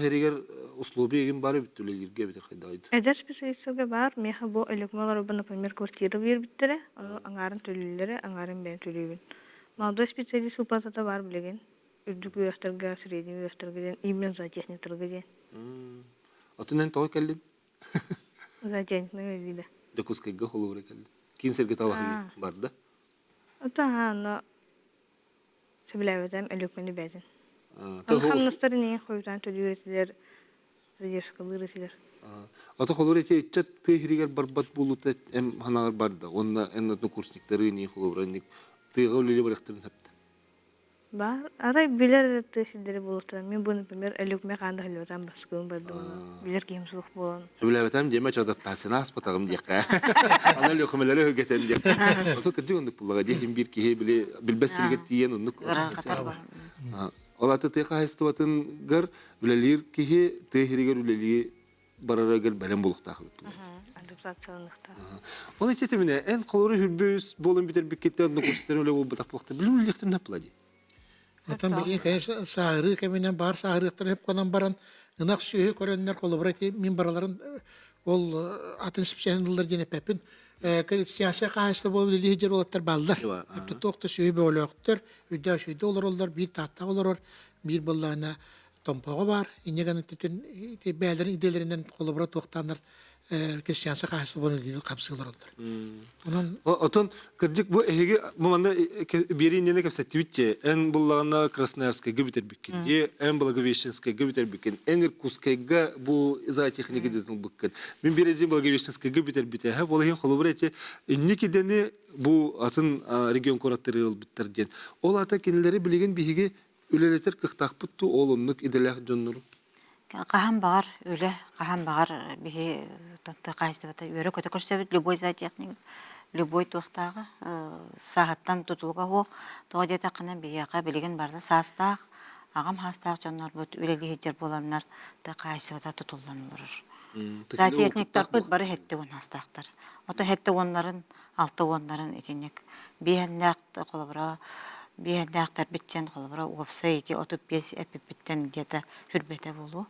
A: условия игин бары бүттүлэ үлэлииргэ эбэтэр хайдаҕый?
F: Эдэр специалистарга баар, миэхэ бу Өлөкмө олоробун, например, квартира биэрбиттэрэ, ону аҥаарын төлүүллэрэ, аҥаарын бэйэм төлүүбүн. Молодой специалист выплатата баар билигин. Үрдүк үөрэхтэргэ, средний үөрэхтэргэ диэн, именно зоотехниктарга диэн.
A: Отун эн тоҕо кэллин?
F: Зоотехникнай үлэлиилэ.
A: Дьокуускайга холобура кэллин. Киин сиргэ талаһыы барда.
F: Ата, но Сөбүлээбэтим Өлүөхүмэни бэйэтин. Аны хамнастарын иһин хойутаан төлүүр этилэр, задержкалыыр этилэр.
A: Ото холобур эти ыччат тыа иһигэр барбат буолуута эм ханаҕар барда. Уонна эн однокурсниктары ини холобура инник тыаҕа үлэлии барыахтарын сөптө.
F: Баар. Арай билэр эрэ тыа сирдэри буолуохтара. Мин бу, например, Өлүөхүмэ хаан да сылдьыбатаҕым Баскыбын бардым онно. Билэр киһим суох буолан.
A: Сөбүлээбэтим диэмэ адаптацияны ааспатаҕым диэххэ. Аны Өлүөхүмэлэри өһүргэтэн диэххэ. Ото кырдьык оннук буллаҕа дии иһин биир киһи били билбэт сиригэр тиийэн оннук Ол аты тыа хаһаайыстыбатыгар үлэлиир киһи тыа иһигэр үлэлии барарыгар бэлэм буолуохтаах эбит.
F: Адаптацияланыахтаах.
A: Ол ититиминэ эн холору хүрбүс буолан бүтэрбиккиттэн оннук курстары үлэ буолбатах буолта. Билим үллэхтим напла дии.
D: Оттон билигин, конечно, сааһырыы кэминэн баар сааһырыахтарын сөп гынан баран, ынах сүөһү көрөннөр, холобура, ити мин бараларын ол атын специальный ыллар диэн эппэппин. Крестьянскай хаһаайыстыба буолан үлэлии сылдьар уолаттар бааллар. Туох да сүөһү бөҕөлөөхтөр, үрдээх үчүгэйдик олороллор, биир Тааттаҕа олорор, биир быллаана Томпоҕо баар. Инньэ гынан ити бэйэлэрин идэлэринэн холобура туохтааннар крестьянскай хаһаайыстыба буолан үлэлии хамсыы олороллор.
A: Онон Отон кырдьык бу эһиги бу манна биэрии иннинэ кэпсэттибит че эн буллаҕына Красноярскайга бүтэрбиккин дии эн Благовещенскайга бүтэрбиккин эн Иркутскайга бу зоотехника дэтин ылбыккын мин биэрэдьин Благовещенскайга бүтэрбитэ ол иһин холобур эти инник идэни бу атын регион куораттары ылбыттар диэн ол ата кинилэри билигин биһиги үлэлэтэр кыахтаахпыт дуу ол оннук идэлээх дьоннору
B: Хаһан баҕар үлэ, хаһан баҕар биһи тыа хаһаайыстыбата үөрэ-көтө көрсөбүт любой зоотехник, любой туохтааҕы сааһыттан тутулуга суох. Тоҕо диэтэххинэ биһиэхэ билигин барыта саастаах, аҕам саастаах дьоннорбут үлэлии сылдьар буоланнар тыа хаһаайыстыбата тутуллан олорор. Зоотехниктарбыт бары 70 саастаахтар. Ото 70-ларын, 60-ларын итинник биэһэннээх холобура биэһэннээхтэрбит холобура уопсай ити 35 эппиппиттэн где-то хүрбэтэ буолуо.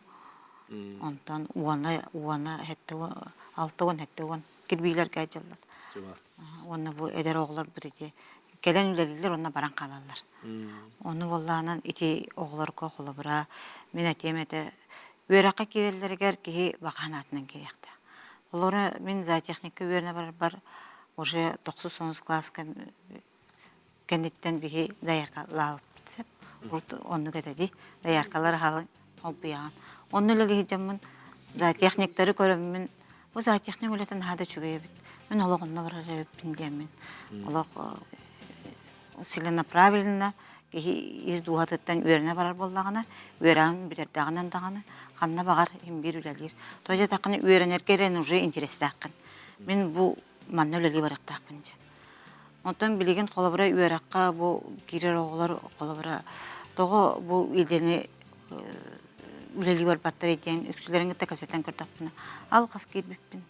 B: Онтон уона уона 60 70 кирбиилэргэ дьыллар. Уонна бу эдэр оҕолорбут ити Кэлэн үлэлииллэр уонна баран хаалаллар. Ону буоллаҕынан ити оҕолорго холобура мин этиэм этэ үөрэххэ киирэллэригэр киһи баҕа санаатынан киириэхтээх. Холобура мин зоотехникка үөрэнэ барарбар уже тохсус онус кылааска кэнниттэн биһи дояркалаабыппыт сөп. Урут оннук этэ дии. Дояркалар аһалын холбуйаҕын. Онно үлэлии сылдьаммын зоотехниктары көрөммүн бу зоотехник үлэтэ наһаа да үчүгэй эбит. Мин олох онно барар эбиппин диэммин. Олох целенаправленно киһи ис дууһатыттан үөрэнэ барар буоллаҕына, үөрэҕин бүтэрдэҕинэн даҕаны ханна баҕар иһин биир үлэлиир. Тоҕо диэтэххинэ үөрэнэргэ эрэ уже интэриэстээххин. Мин бу манна үлэлии барыахтаахпын дьэ. Онтон билигин холобура үөрэххэ бу киирэр оҕолор холобура тоҕо бу идэни үлэлии барбаттар диэн үксүлэрин кытта кэпсэтэн көрдөхпүнэ алҕас киирбиппин.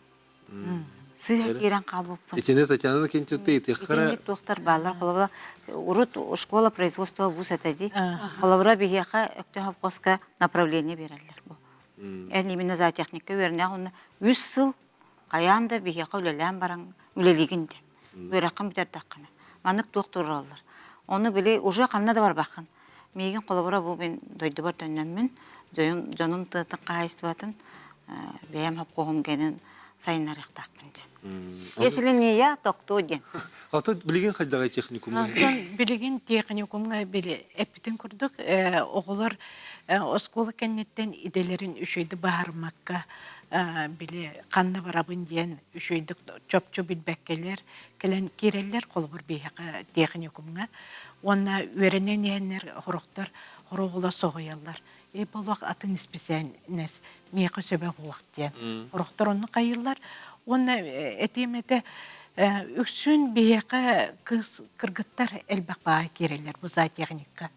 B: Сыыһа киирэн хаалбыппын.
A: Итини Татьяна Иннокентьевна ыйытыаххара
B: Итинник туохтар бааллар. Холобура, урут школа производства вуз этэ дии. Холобура, биһиэхэ Өктөөх совхозка направление биэрэллэр бу. Эн именно зоотехникка үөрэнээх уонна үс сыл хайаан да биһиэхэ үлэлээн баран үлэлиигин диэн. Үөрэххин бүтэрдэххинэ. Маннык туох туруораллар. Ону били уже ханна да барбаххын. Миигин холобура бу мин дойдубар төннөммүн, дьонум, дьонум тыатын хаһаайыстыбатын бэйэм хопкоһум гэнин сайыннарыахтаахпын диэн. Если не я, то кто диэн.
A: Ата билигин хайдаҕай техникумҥа?
E: Онтон билигин техникумҥа били эппитин курдук оҕолор оскуола кэнниттэн идэлэрин үчүгэйдик баһарыммакка били ханна барабын диэн үчүгэйдик чопчу билбэккэлэр кэлэн киирэллэр холобур биһиэхэ техникумҥа уонна үөрэнэн иһэннэр сорохтор хоруоҕула соһуйаллар и болуох атын исписээннэс миэхэ сөбө буолуох диэн сорохтор онно хайыыллар уонна этиэм этэ үксүн биһиэхэ кыыс кыргыттар элбэх баҕа киирэллэр бу зоотехникка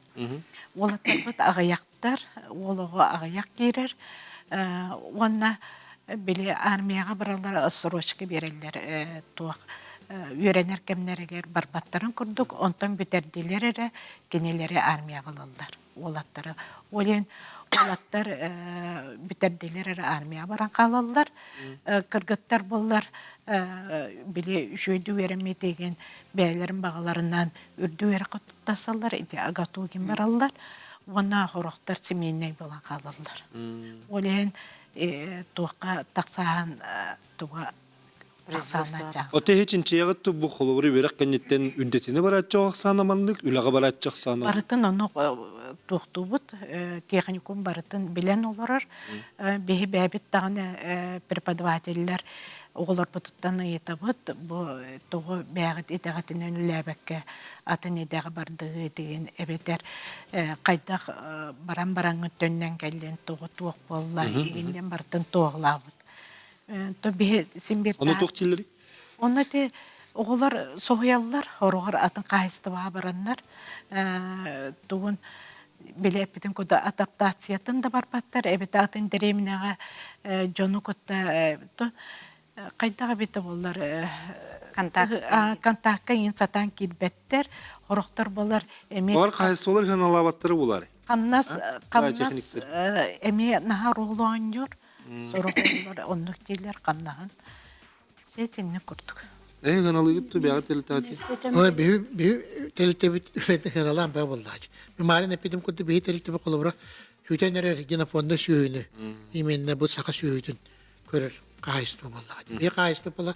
E: уолаттарбыт аҕыйахтар уол оҕо аҕыйах киирэр уонна били армияҕа бараллар срочка биэрэллэр туох үөрэнэр кэмнэригэр барбаттарын курдук онтон бүтэрдилэр эрэ кинилэри армияҕа ылаллар уолаттары ол иһин уолаттар бүтэрдилэр эрэ армияҕа баран хаалаллар кыргыттар буоллар били үчүгэйдик үөрэммитигин бэйэлэрин баҕаларынан үрдүк үөрэххэ туттарсаллар ити агатогин бараллар уонна сорохтор семейнэй буолан хаалаллар ол иһин туохха тахсаһан туга
A: Оте чинчийэҕит бу холобур үөрэх кэнниттэн үрдэтинэ барааччы ахсаана маннык, үлэҕэ барааччы ахсаана
E: Барытын ону туохтуубут, техникум барытын билэн олорор. Биһи бэйэбит даҕаны преподавателлэр оҕолорбутуттан ыйытабыт, бу тоҕо бэйэҕит идэҕитинэн үлээбэккэ атын идэҕэ бардыгыт диэн эбэтэр хайдах баран бараҥҥыт төннөн кэллин, тоҕо туох буолла игин барытын туоһулаабыт. То биһи син биир
A: Ону туох дииллэрий?
E: Онно ити оҕолор соһуйаллар, хороҕор атын хаһаайыстыбаҕа бараннар тугун били эппитин курдук адаптациятын да барбаттар, эбэтэ атын дэриэбинэҕэ дьону кытта хайдах эбитэ буоллар контакка иҥин сатаан киирбэттэр, хорохтор буолар эмиэ
A: Бар хаһаайыстыбалар ыһыаналаабаттара буолаарай?
E: Хамнас хамнас эмиэ наһаа оруолу оонньуур. Сорох оҕолор оннук дииллэр хамнаһын. Сиэтинник курдук.
A: Эһи ыналыгыт ту бэҕэ телтаати.
D: Ой, биһи биһи телтебит үлэтин ыналаан баа буоллаач. Маарин эппитим курдук биһи телтеби холобура хүтэн эрэр генофонда сүөһүнү именно бу саха сүөһүтүн көрөр хаһаайыстыба буоллаҕа. Биһи хаһаайыстыба буола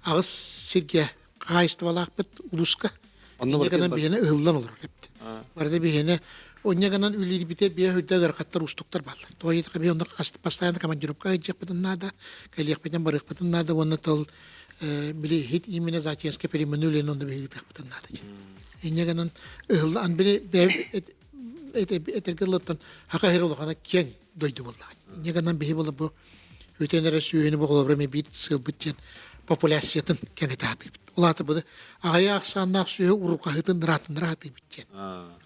D: аҕыс сиргэ хаһаайыстыбалаахпыт улууска.
A: Онно
D: Инньэ гынан
A: барыта
D: биһиэнэ ыһыллан олорор эбит. Барыта биһиэнэ онньа гынан үлэлиирбитэ биэ үрдэ ыарахаттар уустуктар бааллар. Тоҕо диэтэххэ биһи онно постоянно командировка сылдьыахпытын наада, кэлиэхпитин барыахпытын наада уонна тыл били иһит именно зоотехническай перемены үлэни онно биһиги ыытыахпытын наада. Инньэ гынан ыһыллан били этэргэ дылыттан хака иһэр улахана киэҥ дойду буоллаҕа. Инньэ гынан биһи була бу үтэн эрэ сүөһүнү бу холобура эмиэ биир сыалбыт диэн популяциятын кэҥэтэ сатыыбыт. Ол аата бу аҕыйах ахсааннаах сүөһү урукаһытын ыраатыннара сатыыбыт диэн.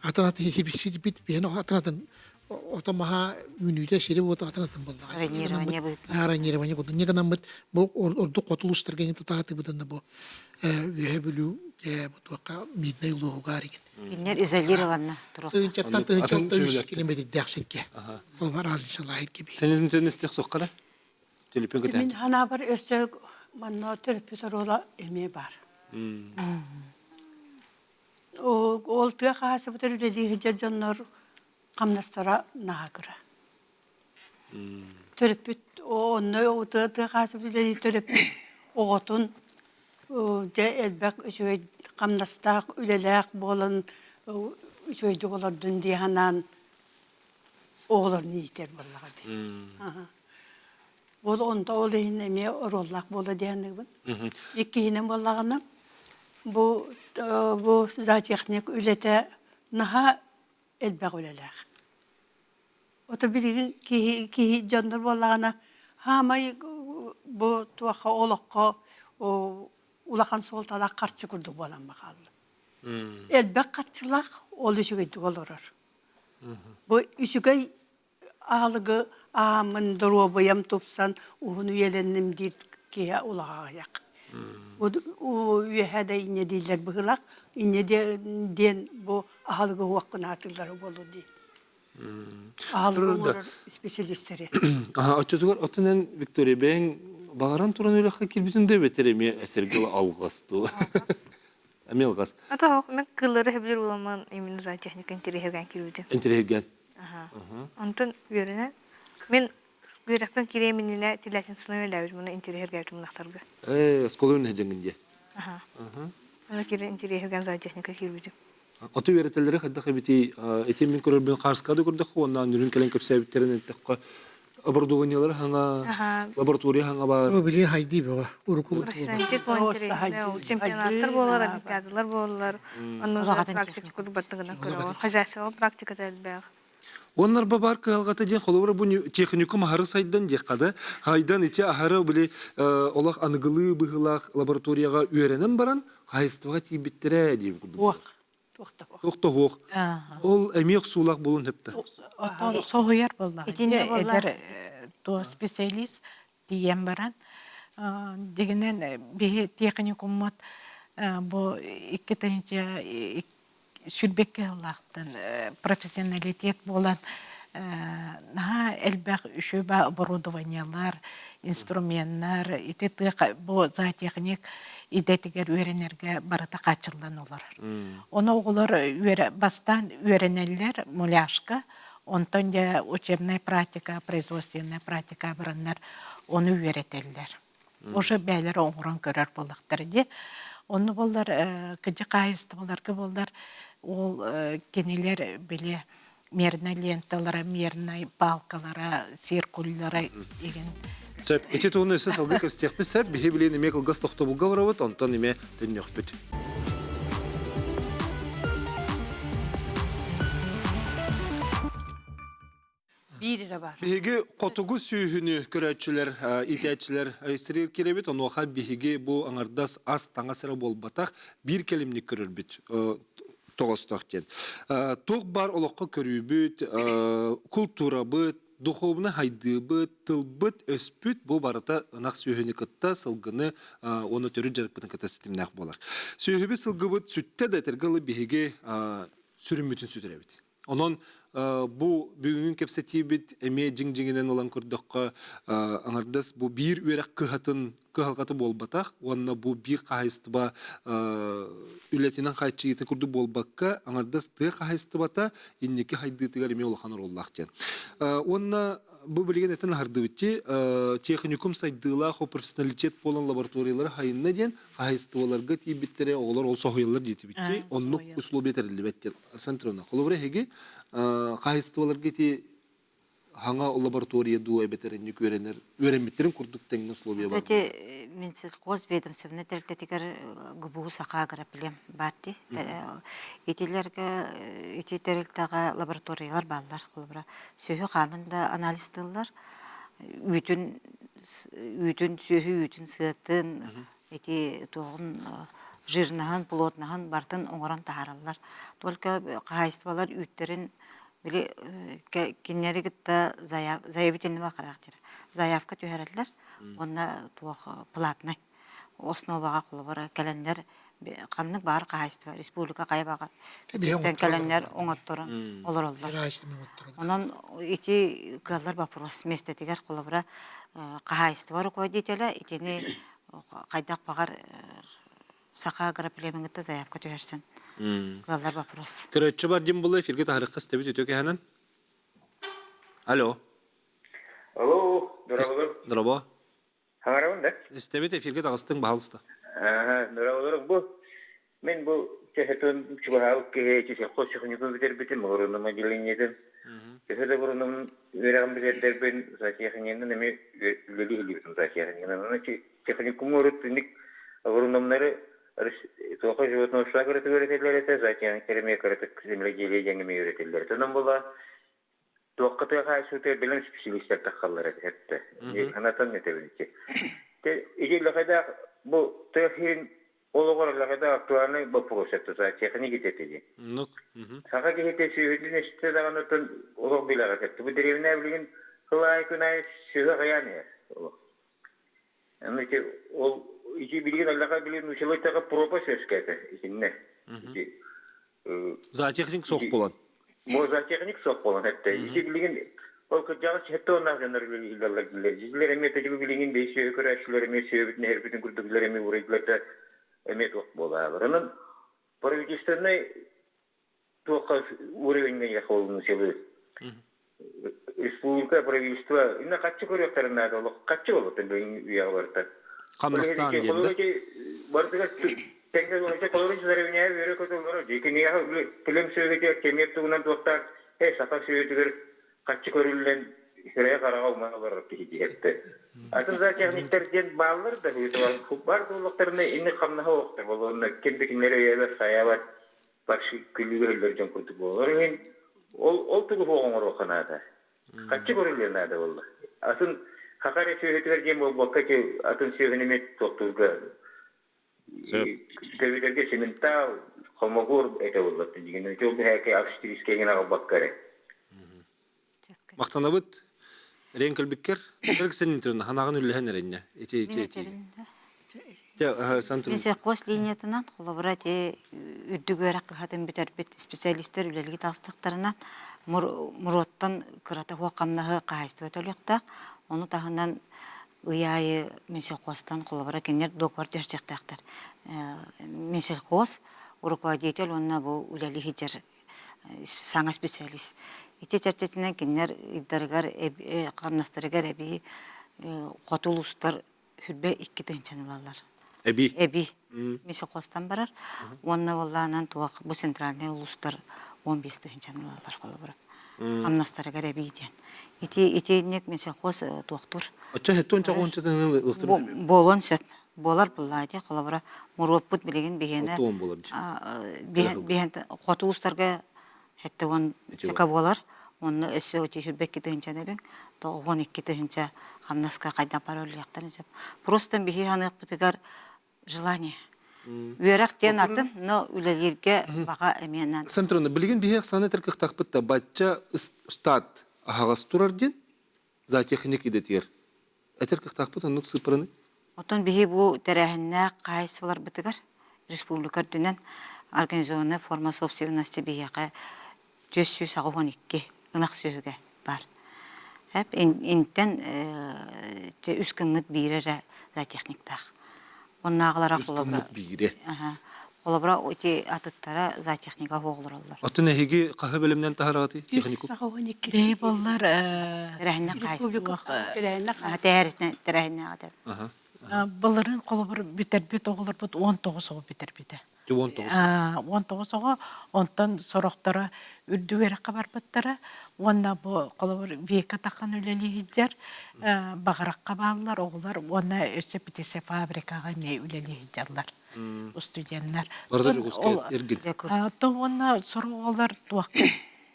D: Атын атын ситипит биһиэн атын атын ото маһа үүнүүтэ сири уоту атын атын буоллаҕа.
B: Ранирование быһыытынан.
D: Ранирование курдук. Инньэ гынаммыт бу ордук хоту улуустарга иҥин тута сатыыбытын бу Үөһэ Бүлүү бу туохха Миднай улууһугар игин.
B: Кинилэр изолированно туруохтаах.
D: Тыһыынчаттан тыһыынча үс километрдээх сиргэ. Ол бар разницалаах киби.
A: Сен истэх соххара? Төлөпүөн
C: Мин ханаабар өссө манна төрөппүт оруола эмиэ бар. Ол тыа хаһаайыстыбатыгар үлэлии сылдьар дьоннор хамнастара наһаа кыра. Төрөппүт онно тыа хаһаайыстыбата үлэлии төрөппүт оҕотун дьэ элбэх үчүгэй хамнастаах үлэлээх буолан үчүгэйдик олордун дии санаан оҕолорун иитэр буоллаҕа дии. Ол онто ол иһин эмиэ оруоллаах буола дии саныыбын. Иккиһинэн буоллаҕына бу бу зоотехник үлэтэ наһаа элбэх үлэлээх. Ото билигин киһи киһи дьоннор буоллаҕына хаамай бу туохха олоххо улахан суолталаах харчы курдук буолан хаалла. Элбэх харчылаах ол үчүгэйдик олорор. Бу үчүгэй аһылыгы аһааммын доруобуйам тупсан уһун үйэлэнним диир киһи улаҕаҕыйах. Үөһэ да инньэ дииллэр быһыылаах. Инньэ диэн бу аһылыгы уоххун аатыыллара буолуо дии. Аһылыгы оҥорор исписэлиистэри.
A: Оччотугар оттон эн Виктория бэйэҥ баҕаран туран үрэххэ киирбитин да эбэтэр эмиэ этэргэ алҕас дуу? Эмиэ алҕас.
F: Ата мен кыллары хэбилер уламан именно зоотехника интэриэһиргээн киирбитим.
A: Интэриэһиргээн.
F: Онтон үөрэнэн мен үөрэхпин кириэм иннинэ тилэтин үлээбит муну интэриэһиргээбитим мунахтарга.
A: Э, оскуола үөрэнэ дии.
F: Аха. Аны киирэн интэриэһиргээн зоотехника киирбитим.
A: Оту үөрэтэллэри хайдах эбитий? Ити мин көрөрбүн хаарыска да көрдөххө уонна нүрүн кэлэн кэпсээбиттэрин эттэххэ оборудованиелары хаҥа, лаборатория хаҥа баар.
D: О, били хайдыы бөҕө. Уруку
F: Чемпионаттар буолар, олимпиадалар буолалар. Онно практика курдук баттыгынан көрөҕүн. Хозяйство практиката элбэх.
A: Оннор баар кыһалҕата диэн холобура бу техникум аһары сайдан диэххэ да хайдан ити аһары били олох аныгылыы быһыылаах лабораторияҕа үөрэнэн баран хаһайыстыбаҕа тиийбиттэрэ диэн курдук.
C: Уох. Туох да
A: Туох да суох. Ол эмиэ охсуулаах буолуон сөптө.
E: Оттон соһуйар буоллаҕа.
B: Итиннэ буолла.
E: Эдэр туох специалист тиийэн баран дигинэн биһи техникуммут бу 2 сүүрбэккэ сыллаахтан профессионалитет буолан наһаа элбэх үчүгэй оборудованиелар, инструменнар ити тыа бу зоотехник идэтигэр үөрэнэргэ барыта хааччыллан олорор. Ону оҕолор бастаан үөрэнэллэр муляжка, онтон дьэ учебная практика, производственная практика бараннар ону үөрэтэллэр. Уже бэйэлэрэ оҥорон көрөр буоллахтара дии. Онно буоллар кыдьык хаһаайыстыбаларга буоллар ол кинилэр били мернай ленталара, мернай палкалара, циркуллара игин
A: Сөп. Ити туһунан өссө салгыы кэпсэтиэхпит сөп. Биһи билигин эмиэ кылгас тохтобулга барабыт, онтон эмиэ төннүөхпүт.
C: Биир эрэ баар.
A: Биһиги хотугу сүүһүнү көрөөччүлэр, иитээччилэр сиригэр киирэбит. Онуоха биһиги бу аҥардас ас-таҥас эрэ буолбатах, биир кэлимник көрөрбүт тоҕостоох диэн. Туох баар олоххо көрүүбүт, култуурабыт, духуобунай хайдыыбыт, тылбыт, өспүт бу барыта ынах сүөһүнү кытта сылгыны уонна төрүт дьарыкпытын кытта ситимнээх буолар. Сүөһүбүт сылгыбыт сүттэ да этэргэ дылы биһиги сүрүммүтүн сүтэрэбит. Онон бу бүгүҥҥү кэпсэтиибит эмиэ дьиҥ-дьиҥинэн ылан көрдөххө, аҥардас бу биир үөрэх кыһатын кыһалҕата буолбатах уонна бу биир хаһаайыстыба үлэтинэн хааччыйыытын курдук буолбакка, аҥардас тыа хаһаайыстыбата инники хайдыытыгар эмиэ улахан оруоллаах диэн. Уонна бу билигин этэн аһардыбыт техникум сайдыылаах профессионалитет буолан лабораториялары хайынна диэн хаһаайыстыбаларга тиийбиттэрэ оҕолор ол соһуйаллар диэтибит оннук условия тэриллибэт диэн Арсен Петровна, холобура эһиги хаһаайыстыбаларга ити хаҥа лаборатория дуу эбэтэр инник үөрэнэр үөрэммиттэрин курдук тэҥҥэ условия бар.
B: Эти Минсельхоз ведомственнай тэрилтэтигэр ГБУ Саха агроплем баар дии. Итилэргэ ити тэрилтэҕэ лабораториялар бааллар. Холобура, сүөһү хаанын да анализтыыллар, үүтүн үүтүн сүөһү үүтүн сыатын ити туоҕун жирнаһын, плотнаһын барытын оҥорон таһаараллар. Только хаһаайыстыбалар үүттэрин били кинилэри кытта заявительный характер заявка түһэрэллэр уонна туох платный основаҕа холобура кэлэннэр ханнык баар хаһаайыстыба республика хайа баҕар кэлэннэр оҥотторон олороллор. Онон ити кыаллар вопрос миэстэтигэр холобура хаһаайыстыба руководителэ итини хайдах баҕар саха агроплемеҥҥытта заявка түһэрсэн. Кыаллар вопрос.
A: Көрөөччү бар дим була эфирге таһарыкка истэбит үтүө кэһэнэн. Алло.
I: Алло, дораболор.
A: Дороbo.
I: Хаҥарабын да?
A: Истэбит эфирге таҕыстыҥ баһалыста.
I: Аха, дораболор. Бу мен бу чэхэтин чугаһаабыт киһи сельхозтехникум бүтэрбитим, агроном отделениетин. Төһө да агроном үөрэҕин бүтэрдэрбин, зоотехнигынан эмиэ үлэлии илибитим зоотехнигынан. Аны техникум урут инник агрономнары туохха животноводство кыратык үөрэтэллэр этэ, зоотехниктар эмиэ кыратык земледелие диэн эмиэ үөрэтэллэр этэ. Онон була туохха тыа хаайсыытыгар бэлэм специалистар таххаллар этэ. Санатан этэбин ити. Ити лэхэдээх бу тыа сирин олоҕор лэхэдээх актуальный вопрос это техник идэтиги. Саха киһитэ сүөһүтүн эстэ даҕаны оттон олох билэҕэ этэ. Бу дэриэбинэ билигин сыл аайы күн аайы сүөһү аҕыйаан иһэр. Аны ити ол ити билигин аллаха билигин нуучалыы пропасть үөскээтэ итиннэ. Ити
A: Зоотехник суох буолан.
I: Бу зоотехник суох буолан эттэ. Ити билигин ол кырдьаҕас сэттэ уоннаах дьоннор үлэлииллэр дииллэр. Дьиилэр эмиэ тэдиги билигин бэйи сүөһү көрөөччүлэр эмиэ сүөбүтүн эһэрбитин курдук эмиэ урайдылар да эмиэ туох буолаалар. Онон правительственнай туохха уровеньҥа холунусилы республика правительство инна хаччы көрүөхтэрин наада олох хаччы болуттан бүгүн үйэҕэ барыта
A: Хамнастаан диэн да?
I: Барытыгар тэҥҥэ холорун сарыбиньаа үөрэ көтөллөрө дьикиниэхэ килем сүөгэтигэр кэмиэр тугунан туохтаах э саха сүөтүгэр хаччы көрүллэн сирэйэ хараҕа уман олорор киһи диэхтэ атын зоотехниктэр диэн бааллар да бар буоллахтарына инник хамнаһа олохтор болуонна ким да кинилэри өйөөбөт хайаабат баршы күлүүгэ өллөр дьон курдук буолар иһин ол ол тугу суох оҥоруохха наада хаччы көрүллүөн наада буолла атын хаха эрэ сүөһүтүгэр диэн буолбакка атын сүөһүнү эмиэ туохтуурга көбүтэргэ сементал хомогур этэ буолла дигин ити ол биһээки австрийскайгын аҕалбакка эрэ
A: Махтанабыт Рен кэлбиккэр Эриксен ханаҕын үллэһэн эрэннэ ити ити ити
B: Сельхоз линиятынан холобура ити үрдүк үөрэх кыһатын бүтэрбит специалистар үлэлии таҕыстахтарына Муруоттан кырата суох хамнаһы хаһаайыстыба төлүөхтээх. Ону таһынан ый аайы Минсельхозтан холобура кинилэр дуогабар түһэрсиэхтээхтэр. Минсельхоз руководитель уонна бу үлэлии сылдьар саҥа специалист. Ити чэрчитинэн кинилэр ыйдарыгар хамнастарыгар эбии хоту улуустар хүрбэ икки тыһыынчаны ылаллар.
A: Эбии?
B: Эбии. Мисохостан барар. Уонна буоллаанан туох бу центральнай улуустар 15 тыһыынчаны ылаллар холобура. Хамнастарыгар эбии диэн. Ити итинник Минсельхоз туохтур.
A: Оччо хеттон чоҕунча тыһыны ылыктыр.
B: Буолуон сөп. Буолар буллаа дии холобура муруоппут билигин биһиэнэ биһиэн хоту улуустарга Хэттэ уон чака буолар. Онно өссө очи сүрбэкки тыһынчаны эбиҥ. 92 тыһынча хамнаска хайдах бара үлэлиэхтэрин сөп. Просто биһи ханыахпытыгар желание. Үөрэх диэн атын, но үлэлииргэ баҕа эмиэ наада.
A: Центрына билигин биһи ахсааны этэр кыахтаахпыт да бачча штат аһаҕас турар диэн зоотехник идэтигэр этэр кыахтаахпыт оннук сыыппараны.
B: Оттон биһи бу тэрээһиннээх хаһаайыстыбаларбытыгар республика үрдүнэн организованная форма собственности биһиэхэ 482 ынах сүөһүгэ баар. Интэн үс гыммыт биирэ эрэ зоотехниктаах. Оннааҕылара
A: Үс гыммыт биирэ.
B: Холобура ити атыттара зоотехника оҕолороллор.
A: Оттон эһиги хаһы бэлэмнэн таһараҕытый технику?
E: Бэйи боллар
B: Тэрээһиннэх Тэрээһиннээх
E: Былырыын холобур бүтэрбит оҕолорбут 19 оҕо бүтэрбитэ.
A: 19.
E: 19 оҕо, онтон сорохторо үрдүк үөрэххэ барбыттара уонна бу холобур Века тахан үлэлии сылдьар, Баҕарахха бааллар оҕолор уонна өссө птицефабрикаҕа эмиэ үлэлии сылдьаллар студеннар.
A: Барыта Дьокуускай эргин.
E: То уонна сорох оҕолор туохха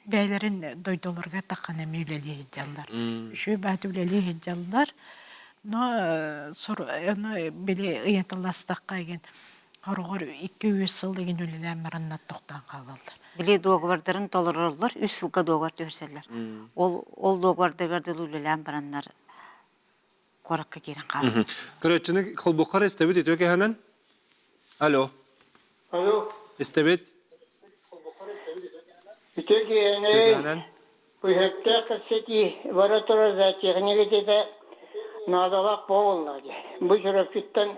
E: бэйэлэрин дойдуларыгар таххан эмиэ үлэлии сылдьаллар. Үчүгэй бааты үлэлии сылдьаллар. Но ону били ыйаталастахха игин хороҕор 2-3 сыл игин үлэлээн бараннар тохтоон хаалаллар.
B: Били дуогабардарын толороллор, үс сылга дуогабар түһэрсэллэр. Ол ол дуогабардарыгар дылы үлэлээн бараннар куоракка киирэн хаалаллар.
A: Көрөөччүнү холбуккар истэбит үтүө кэһэнэн. Алло.
J: Алло.
A: Истэбит.
J: Үтүө киһини Бүһүктээх кэпсэтии бара турар зоотехник наадалаах буолла дии. Бу Чурапчыттан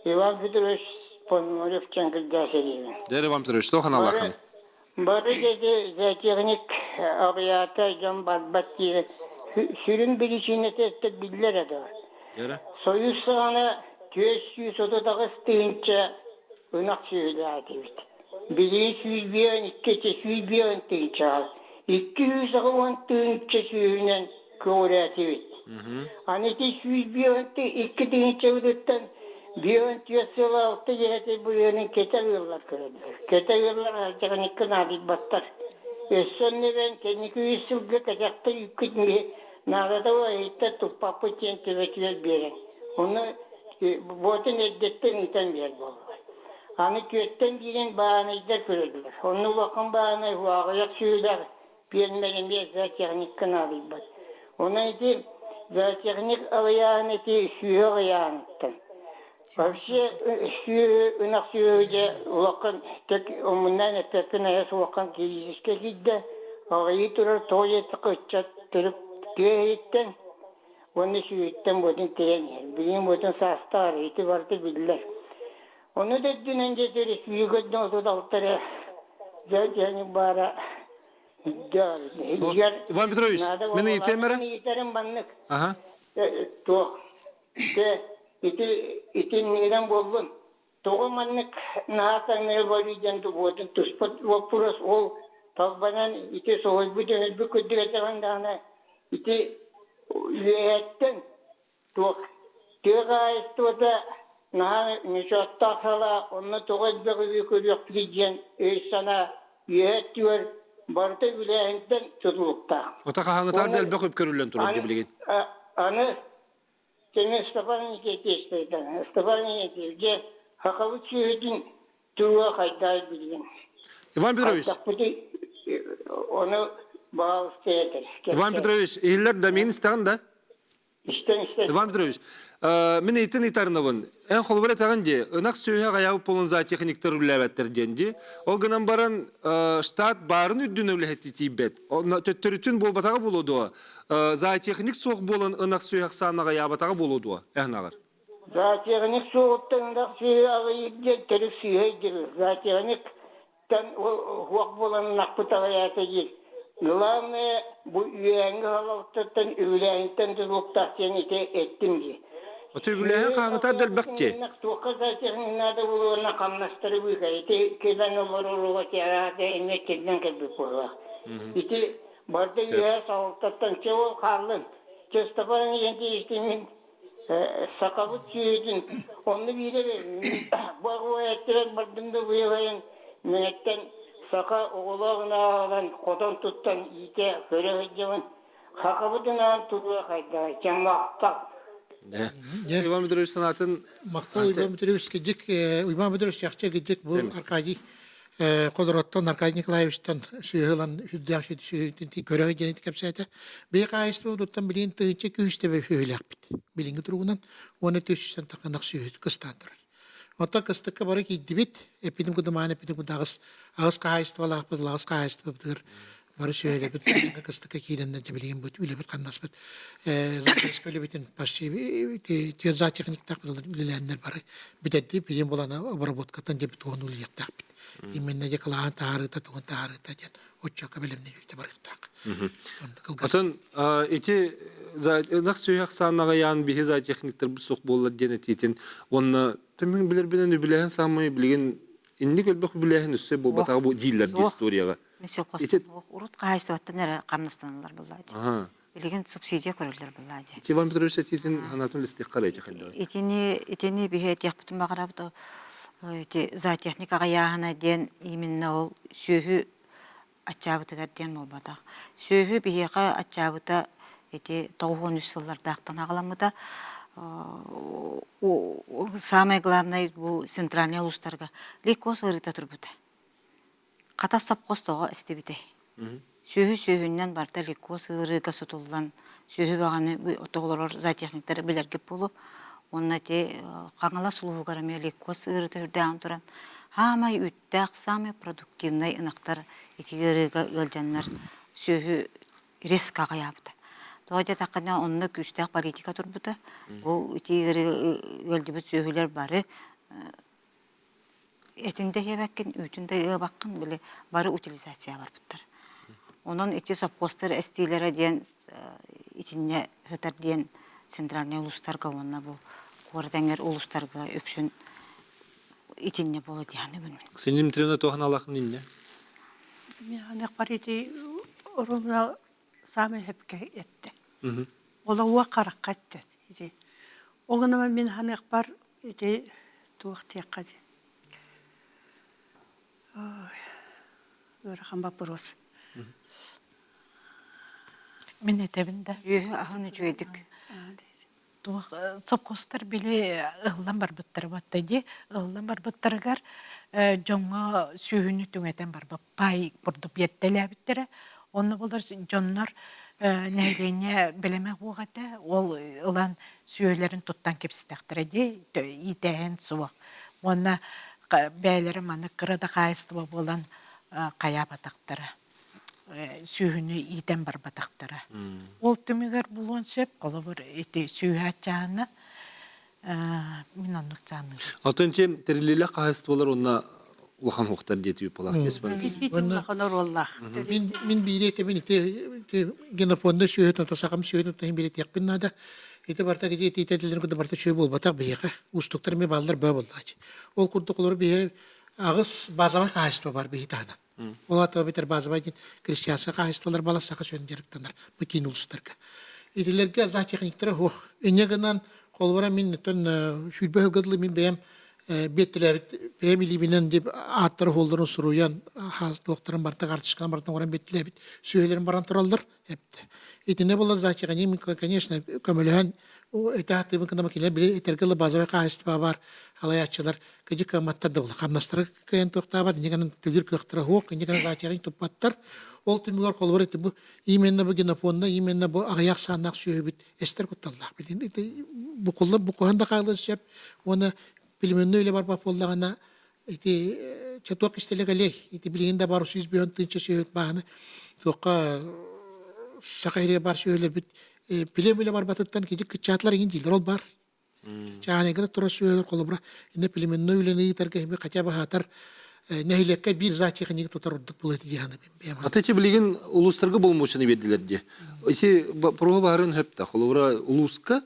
J: Иван Петрович. Пономарев Чэҥкирдээх сэриибин.
A: Дьэ, Иван Петрович, туох аналааххыный?
J: Бары дьэди зоотехник аҕыйаата дьон барбат диир. Сүрүн биричиинэтэ өттө биллэр этэ. Союз саҕана 438 тыһыынча ынах сүөһүлээх этибит. Билигин 152 150 тыһыынчаҕа 280 тыһыынча сүөһүнэн көҕүрээтибит. Аны ити 152 тыһыынчабытыттан 54 сыл алта дьиэтэ бырыанын кэтэ ыаллар көрөллөр. Кэтэ ыаллар алдьархайга наадыйбаттар. Өссө онно эбэн кэнники үс сылга кэтэхтэр үүккүт наадата иһиттэр туппаппыт диэн төбөтүгэр биэрэн. Ону буотун эрдэттэн ыытан биэр буолла. Аны түөртэн биирин баанайдар көрөллөр. Онно улахан баанай аҕыйах сүөһүлээх пиэрмэр эмиэ зоотехникка наадыйбат. Онон ити зоотехник аҕыйааһын ити сүөһү аҕыйааһыныттан. Вообще сүөһү, ынах сүөһү дьэ улахан тек омуннаан эппэппин айа суоххан кириисискэ киирдэ. Аҕыйыы турар тоҕо диэтэххэ ыччат төрүт тыа иһиттэн уонна сүөһүттэн буотун тирэн иһэр. Билигин буотун саастаах ити барыта биллэр. Ону да үрдүнэн дьэ республика 36 эрэ зоотехник баара
A: Иван Петрович, мин ыйытыам эрэ?
J: Ыйытарым маннык. Туох ити итиннигинэн буоллун. Тоҕо маннык наһаа таҥнары барыы диэн буотун туспут вопрос ол талбанан ити соһуйбут өһүрбүт курдук этэҕин даҕаны ити үөһэттэн Туох тыа хаһаайыстыбата наһаа ньучуоттаах салаа, онно тоҕо элбэх үбү көрүөхпүтүй диэн өй-санаа үөһэ өттүгэр барыта үбүлээһинтэн тутулуктаах.
A: Ота хаһааҥҥытаар да элбэх үп көрүллэн турар дии билигин.
J: Аны кини Степан Никитич Степан Никитич дьэ сахабыт сүөһүтүн туруга хайдаай билигин.
A: Иван Петрович.
J: Ону баҕалыста этэр.
A: Иван Петрович, иһиллэр да миин истэҕин да?
J: Истэн, истэн.
A: Иван Петрович, мин ыйтын ыйтарынабын. Эн холобур этэҕин дии, ынах сүөһэ аҕайаабыт буолан зоотехниктар үлэлээбэттэр диэн дии. Ол гынан баран штат баарын үрдүнэ үлэһит тиийбэт. Төттөрүтүн буолбатаҕа буолуо дуо? Зоотехник суох буолан ынах сүөһэ ахсаана аҕайаабатаҕа буолуо дуо? Эн аҕар.
J: Зоотехник суоҕуттан ынах сүөһү аҕыйыыр диэн төрүт сыыһа өйдөбүл. Зоотехник тэн уох буолан ынахпыт аҕыйаата диир. Главное, бу үөһээҥҥи халалтаттан үбүлээһинтэн тутулуктаах диэн ити эттим дии.
A: Ото үбүлээһин хааңытар да элбэх дии.
J: Туохха зоотехник наада буолуона хамнастары быыка. Ити кэлэн олорор театры эмиэ кэлэн кэлбит буолуох. Ити барда үөһээ салалтаттан чэ ол хааллын. Честопан диэн Сахабыт сүөһүтүн онно биирэ бу эттэрэн бардым да быйылайын мэҥэттэн саха оҕолоох ынаҕынан хотон туттан иитэ көрө сылдьабын. Сахабыт ынаҕын туруга хайдаҕый? Чэ махтал.
A: Иван Петрович санаатын
D: Махтал Иван Петрович кидик Иван Петрович чахчы кидик бу Аркадий Ходороттон Аркадий Николаевичтан сүөһү ылан сүрдээх сүөһүтүн көрө диэн кэпсээтэ. Бэйэ хаһаайыстыба билигин тыһыынча күүс төбө сүөһүлээхпит. Билиҥҥи туругунан уонна түс таханах сүөһү кыстаан турар. Оттон кыстыкка бары киирдибит. Эппитим кудумаан эппитим кудаҕыс аҕыс хаһаайыстыбалаахпыт, аҕыс хаһаайыстыбабытыгар бары сүөһүлэрбит кыстыкка киирэннэр дьэ билигин бу үлэбит ханнаспыт записка үлэбитин почти зоотехниктаах үлэлээннэр бары бүтэрди билигин булан обработкаттан дьэ тугун үлэлиэхтээхпит именно дьэ кылааһын таһаарыыта тугун таһаарыыта диэн отчуокка бэлэмнэнилтэ барыахтаах.
A: Атын ити ынах сүөһү ахсаанаҕайаан биһи зоотехниктар суох буоллар диэн этиитин уонна түмүн билэрбинэн үбүлээһин саамай билигин инник элбэх үбүлээһин өссө буолбатаҕа бу дииллэр дии историяҕа.
B: Ити урут хаһаайыстыбаттан эрэ хамнастаналлар буоллаа дии. Билигин субсидия көрөллөр буоллаа дии.
A: Ити Иван Петрович этиитин санаатын билистиэххэ эрэ хайдах.
B: Итини итини биһи этиэхпитин баҕарабыт ити зоотехник аҕыйааһына диэн именно ол сүөһү аччаабытыгар диэн буолбатах. Сүөһү биһиэхэ аччаабыта ити 93 сыллардаахтан аҕаламмыта. Самое главное бу центральный улуустарга лейкоз ыарыыта турбута. Хатас сопхуос тоҕо эстибитэй? Сүөһү сүөһүннэн барыта лейкоз ыарыыга сутуллан, сүөһү баҕаны олорор зоотехниктары билэргит буолуо. Уонна ити Хаҥалас улууһугар эмиэ лейкоз ыарыыта үрдээҕин туран, саамай үүттээх, саамай продуктивнай ынахтар ити ыарыыга ыалдьаннар сүөһү резко аҕыйаабыта. Тоҕо диэтэххинэ, онно күүстээх политика турбута. Бу ити ыарыы ыалдьыбыт сүөһүлэр бары. Этин да иһэбэккин, үүтүн да ыабаккын, били бары утилизация барбыттар. Онон ити сопхуостар эстиилэрэ диэн итиннэ сытар диэн центральнай улуустарга уонна бу куорат эҥэр улуустарга үксүн итиннэ буола диһаны мин.
A: Синим трена туохан алахын инне?
C: Мен ити оруна саамай хөпкө этте. Ола уа харакка этте. Ити. Ол мин ханыахпар ити туох тиэххэ ди. Ыарахан вопрос.
E: Мин этэбин да.
B: Үөһү аһын үчүгэйдик.
E: Туох сопхуостар били ыһыллан барбыттара батта дии. Ыһыллан барбыттарыгар дьоҥҥо сүүһүнү түҥэтэн барбыт пай курдук биэртэлээбиттэрэ. Онно булар дьоннор нэһилиэнньэ бэлэмэ суох этэ. Ол ылан сүөһүлэрин туттан кэбистэхтэрэ дии, иитээһин суох. Уонна бэйэлэрэ маннык кыра да хаһаайыстыба буолан хайаабатахтара, сүөһүнү иитэн барбатахтара. Ол түмүгэр булуон сөп, холобур, ити сүөһү аччааһына мин оннук сааныыбын.
A: Атын тем тэриллиилээх хаһаайыстыбалар уонна улахан хуохтар диэтиби палаах
C: Улахан оруоллаах.
D: Мин мин биири этэбин ити генофонда сүөһү то сахам сүөһү то билетиэхпин наада. Ити барта ити итэтилерин курдук барта сүөһү буолбатах биһиэхэ. Уустуктар эмиэ бааллар баа буоллаач. Ол курдук олор биһи аҕыс базовай хаһаайыстыба бар биһи таһынан. Ол ата битер базовай диэн крестьянскай хаһаайыстыбалар бала саха сүөн дьарыктанар бу киин улуустарга. Итилерге зоотехниктара хуох. Инньэ гынан холобура мин өтөн сүүрбэ сылга дылы мин бэйэм биэттилээбит бэйэм илиибинэн деп ааттары хуолларын суруйан туохтарын барта карточкаларын барытын оҥорон биэттилээбит сүөһүлэрин баран тураллар эптэ. Итиннэ буолар зоотехник мин конечно көмөлөһөн этэ сатыыбын кынама кинилэр били этэргэ дылы базовай хаһаайыстыба бар халайааччылар кыдьык кыамматтар да була хамнастара кыайан туохтаабат инньэ гынан төлүүр кыахтара суох инньэ гынан зоотехник туппаттар ол түмүгэр холобур ити бу именно бу генофонда именно бу аҕыйах сааннаах сүөһүбүт эстэр кутталлаах билин букуллан букуһан да хаалыан сөп уонна племенной үлэ барбат буоллаҕына ити чотуок кистэлэ кэлиэй ити билигин да бар 105 тыынча сүөһүт бааны туохха саха ириэ бар сүөһүлэрбит плем үлэ барбатыттан кити кыччаатылар иҥин дииллэр ол бар чааныйга да турар сүөһүлэр холобура инне племенной үлэни ыытарга ими хотя бы аһатар нэһилиэккэ биир зоотехник тутар ордук буолуо дии саныыбын
A: Аты ити билигин улуустарга боломуочуна биэрдилэр дии. Ити проба баарын хөптө. Холобура улууска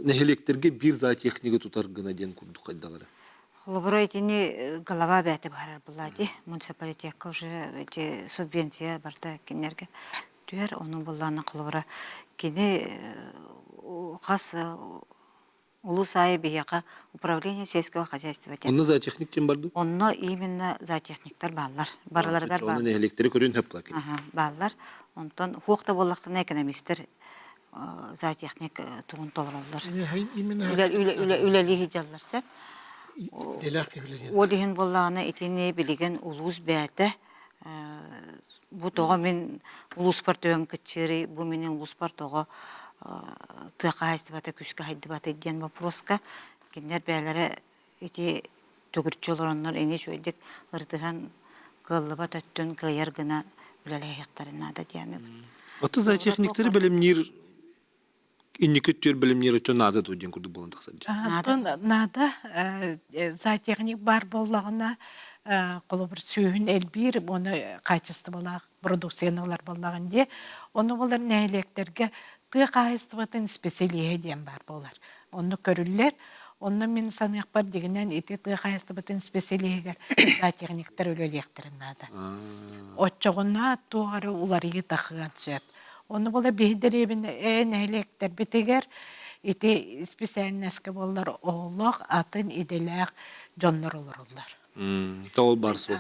A: нэһилиэктэргэ биир зоотехнигы тутар гына диэн курдук хайдах эрэ.
B: Холобура итини голова бэйэтэ быһаарар буолла дии. Муниципалитекка уже эти субвенция барыта кинилэргэ түһэр. Ону буоллаҕына холобура кини хас улуус аайы биһиэхэ управление сельского хозяйства диэн.
A: Онно зоотехник ким барды?
B: Онно именно зоотехниктар бааллар. Барыларыгар
A: бааллар. Онно нэһилиэктэри көрүн хөп
B: Бааллар. Онтон хуох да буоллахтарына экономистер зоотехник тугун толороллор. Үлэлии сылдьаллар сөп. Ол иһин буоллаҕына итини билигин улуус бэйэтэ бу тоҕо мин улууспар төбөм кыччыырый, бу мин улууспар тоҕо тыа хаһаайыстыбата күүскэ сайдыбатый диэн боппуруоска кинилэр бэйэлэрэ ити төгүрүччү олороннор ини үчүгэйдик ырытыһан кыаллыбат өттүн кыайар гына үлэлэһиэхтэрин наада диэн.
A: Аты зоотехниктары бэлэмниир инники өттүгэр бэлэмниир өттө наада дуо диэн курдук буолан тахсар дии.
E: Наада зоотехник баар буоллаҕына холобур сүүһүн элбиир уонна хаачыстыбалаах продукцияны ылар буоллаҕын дии. Ону булар нэһилиэктэргэ тыа хаһаайыстыбатын исписэлииһэ диэн баар буолар. Онно көрүллэр. Онно мин саныахпар дигинэн ити тыа хаһаайыстыбатын исписэлииһигэр зоотехниктар үлэлиэхтэрин наада. Оччоҕуна туох эрэ уларыйыы тахыан сөп. Ону була биһи дэриэбинэ нэһилиэктэрбитигэр ити исписээлинэскэ буоллар оҕолоох атын идэлээх дьоннор олороллор.
A: Тоҕол бар суол.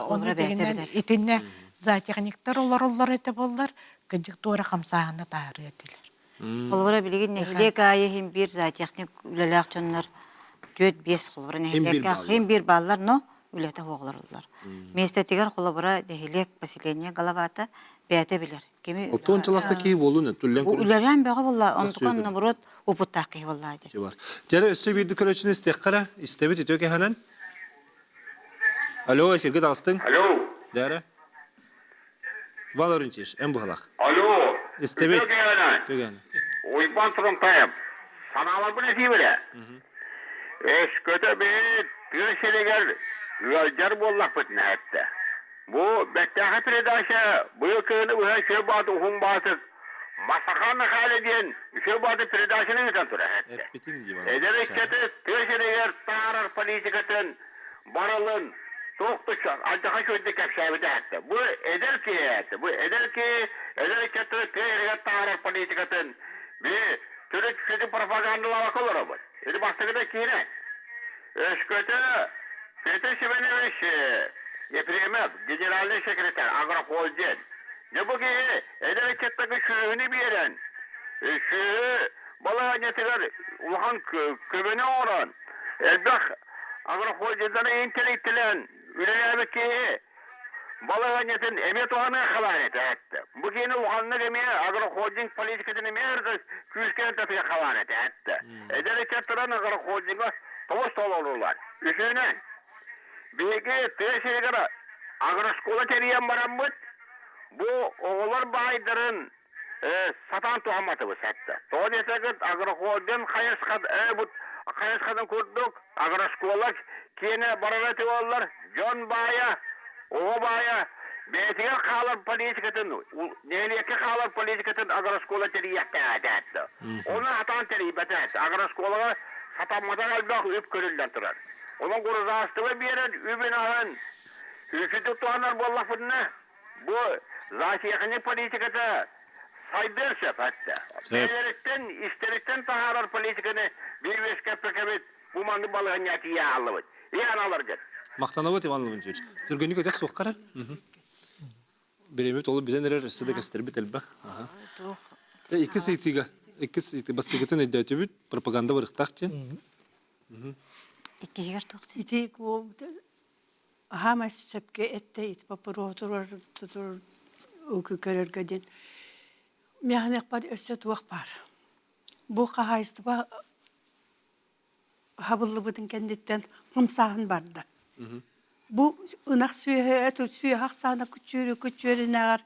E: Ону дигинэн итиннэ зоотехниктар олороллор этэ буоллар, кыдьык туора хамсааһына таарыа этилэр.
B: Холобура билигин нэһилиэк аайы иһин биир зоотехник үлэлээх дьоннор 4-5 холобура нэһилиэккэ хим биир бааллар, но үлэтэ суох олороллор. Миэстэтигэр холобура нэһилиэк поселение головата бэйэтэ билэр. Кими
A: Отуончалахта киһи буолун түллэн
B: көрүн. Үлэлээн бөҕө буолла, онтукан наоборот опыттаах киһи буолла дии.
A: Бар. Дьэрэ өссө биирди көрөөччүнү истиэххэ истэбит үтүө кэһэнэн. Алло, эфиргэ таҕыстыҥ.
K: Алло.
A: Дьэрэ. Иван Лаврентьевич, эн быһалах.
K: Алло.
A: Истэбит.
K: Түгэн. Уйбан Турунтаев. Санааларбын этиибэлэ. Өскөтө бит. Тыа сиригэр ыалдьар буоллахпытына эттэ. Бу бэртээхэй передача быйыл кыһыны быһа Үчүгэй Бааты уһун баатык Масаха Михайло диэн Үчүгэй Бааты передачаны ыытан турар эттэ. Эдэр ыччаты тыа сиригэр таарар политикатын барылын туох да алдьархай үчүгэйдик кэпсээбитэ эттэ. Бу эдэр киһи эттэ. Бу эдэр киһи эдэр ыччаттары тыа сиригэр таарар политикатын би төрүт сүдү пропагандалаабакка олоробут. Ити бастакыта киирэ. Өскөтө Петр Семенович Ефремов, генеральный секретарь Агрохолдинг. Дьэ бу киһи эдэр ыччаттарга сүөһүнү биэрэн, сүөһү балаһыанньатыгар улахан көмөнү оҥорон, элбэх агрохолдингдары интеллектилээн үлэлээбит киһи балаһыанньатын эмиэ туһаныахха баар этэ эттэ. Бу киһини улаханнык эмиэ агрохолдинг политикатын эмиэ күүскэ ырдатыахха баар этэ эттэ. Эдэр ыччаттаран агрохолдинга тобус толорулар. Үсүһүнэн, биһиги тыа сиригэр агрошкола тэрийэн бараммыт, бу оҕолор баайдарын сатаан туһамматыбыт сэттэ. Тоҕо диэтэххит агрохолдинг хайысхат бу хайысхатын курдук агрошкола киэнэ барара этэ буоллар, дьон баайа, оҕо баайа бэйэтигэр хаалар политикатын, нэһилиэккэ хаалар политикатын агрошкола тэрийиэхтээх этэ. Ону сатаан тэрийбэтэ. Агрошколаҕа сатамматах элбэх үп көрүллэн турар. Онон государство биэрэр үбүн-аһын үчүгэй туһанар буоллахпытына, Бу зоотехник политиката сайдыан сөп этэ. Бэйэлэриттэн, истэриттэн таһаарар политиканы биир үөскэппэкэбит бу маннык балаһыанньа тиийэ хааллыбыт. Ийэ аналаргыт.
A: Махтанабыт Иван Лаврентьевич. Түргэнник өтөх суоххара. Биремит олу билэн эрэр өссө да кэстэрбит элбэх. Иккис ыйытыыга, иккис ыйытыы бастакытын өйдөөтүбүт, пропаганда барыхтаах диэн.
B: Иккиһигэр туох
C: Ити Аһаамай сөпкө эттэ ити боппуруоһу туруор көрөргө диэн. Миэхэнэхпэр өссө туох баар. Бу хаһаайыстыба хабыллыбытын кэнниттэн хамсааһын барда. Бу ынах сүөһэ сүөһэ ахсаана күчүөрү күчүөрүнээҕэр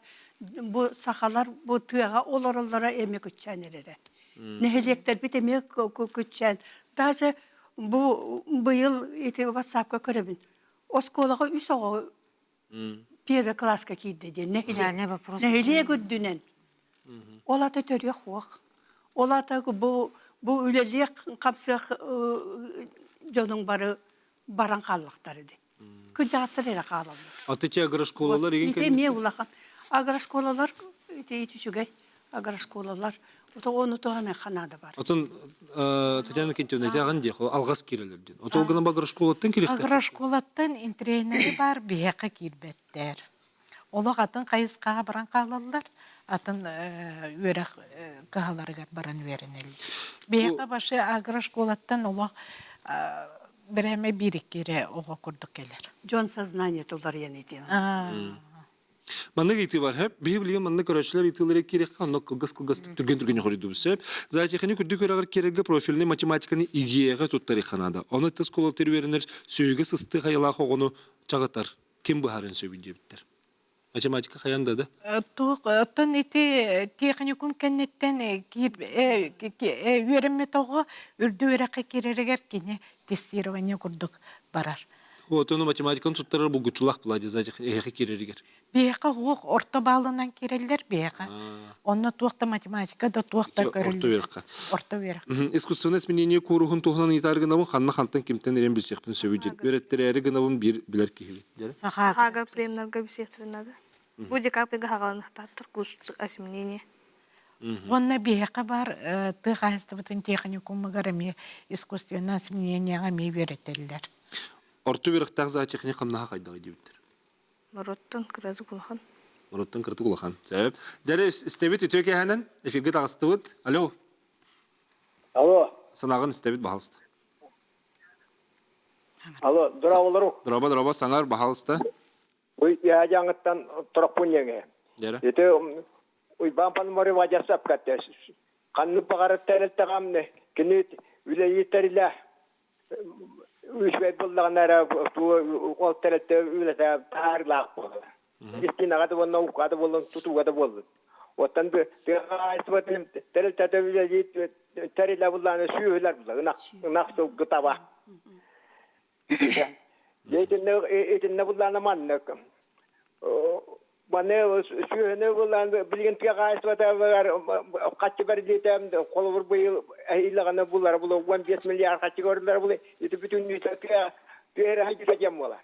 C: бу сахалар бу тыаҕа олороллоро эмиэ күччээн эрэрэ. Нэһилиэктэрбит эмиэ күччээн. Даже Бу быйыл ити ватсапка көрөбүн. Оскуолаҕа үс оҕо первый класска киирдэ диэн нэһилиэк үрдүнэн. Ол ата төрүөх уох. Ол ата бу бу үлэлиэх хамсыах дьонуҥ бары баран хааллахтар ди. Кыдьаастар эрэ хаалаллар.
A: Аты те агрошколалар игин
C: Ити эмиэ улахан. Агрошколалар ити үчүгэй агрошколалар. Ону туһаныахха наада бар.
A: Отон Татьяна Кентьевна этиэҕин дии, алҕас киирэлэр диэн. Отол гынан агрошколаттан кириэхтэр.
E: Агрошколаттан интриэнэри бар биһиэхэ киирбэттэр. Олох атын хайысхаҕа баран хаалаллар, атын үөрэх кыһаларыгар баран үөрэнэллэр. Биһиэхэ башы агрошколаттан олох Бирээмэ биир-икки эрэ оҕо курдук кэлэр.
C: Дьон сознаниета уларыйан итиэн.
A: Маннык ыйытыы бар хөп. Биһи билигин маннык көрөөччүлэр ыйытыылары киириэххэ, онно кылгас-кылгас түргэн-түргэн хоруйдуубут сөп. Зоотехник үрдүк үөрэҕэр киирэргэ профильнай математиканы ИГЭ-ҕэ туттарыахха наада. Ону тыс кулатыр үөрэнэр сүөһүгэ сыстыы хайалаах оҕону чаҕытар. Ким быһаарыан сөбүй диэбиттэр. Математика хайан да да?
E: Туох оттон ити техникум кэнниттэн киир үөрэммит оҕо үрдүк үөрэххэ киирэригэр кини тестирование курдук барар.
A: Вот ону математиканы туттарар булгуччулаах была эһиэхэ киирэригэр.
E: Биһиэхэ уох орто баалынан киирэллэр биһиэхэ. Онно туох да математика да туох да көрүллэр.
A: Орто үөрэххэ.
E: Орто үөрэх.
A: Искусственное сменение кууруһун туһунан ыйытаар гынабын ханна хантан кимтэн эрэн билсиэхпин сөбүй диэн. Үөрэттэрээри гынабын биир билэр киһибин.
F: Сахаага премнарга билсиэхтэрин наада. Бу декабрьга хаҕаланыахтаахтар курс осеменения.
E: Уонна биһиэхэ баар тыа хаһаайыстыбатын техникумугар эмиэ искусственное осеменениеҕа эмиэ үөрэтэллэр.
A: Орто үөрэхтээх зоотехник хамнаһа хайдаҕый диэбиттэр.
F: Мороттон кыратык улахан.
A: Мороттон кыратык улахан. Сөп. Дьэ, истэбит үтүө киэһэнэн эфиргэ таҕыстыбыт. Алло.
L: Алло.
A: Санааҕын истэбит, баһалыста.
L: Алло, дорооболору.
A: Дорообо, дорообо, саҥар, баһалыста.
L: Уй яжаңыттан торохпун еңе. Ити Уйбаан Пономарев адьасап катте. Ханнык баҕарар тэрилтэҕамны кини үлэлии тэрилэ үчүгэй буоллаҕына эрэ ол тэрилтэ үлэтэ таһаарыылаах буолар. Истинаҕа да буолла, укка да буоллун, тутууга да буоллун. Оттон тыа хаһаайыстыбатын тэрилтэтэ үлэлии тэрилэ буллаҕына сүүһүлэр булла, ынах, ынах сылгы таба. Итиннэ итиннэ буллаана маннык. Маны сүөһүнү буллаан билигин тыа хаһаайыстыбатыгар хаччы бэриллиитэ холобур быйыл эһиилэҕинэ буллара булуо 15 миллиард хаччы көрүллэрэ булуо ити бүтүннүүтэ тыа тыа эрэ хайдыта диэн буолар.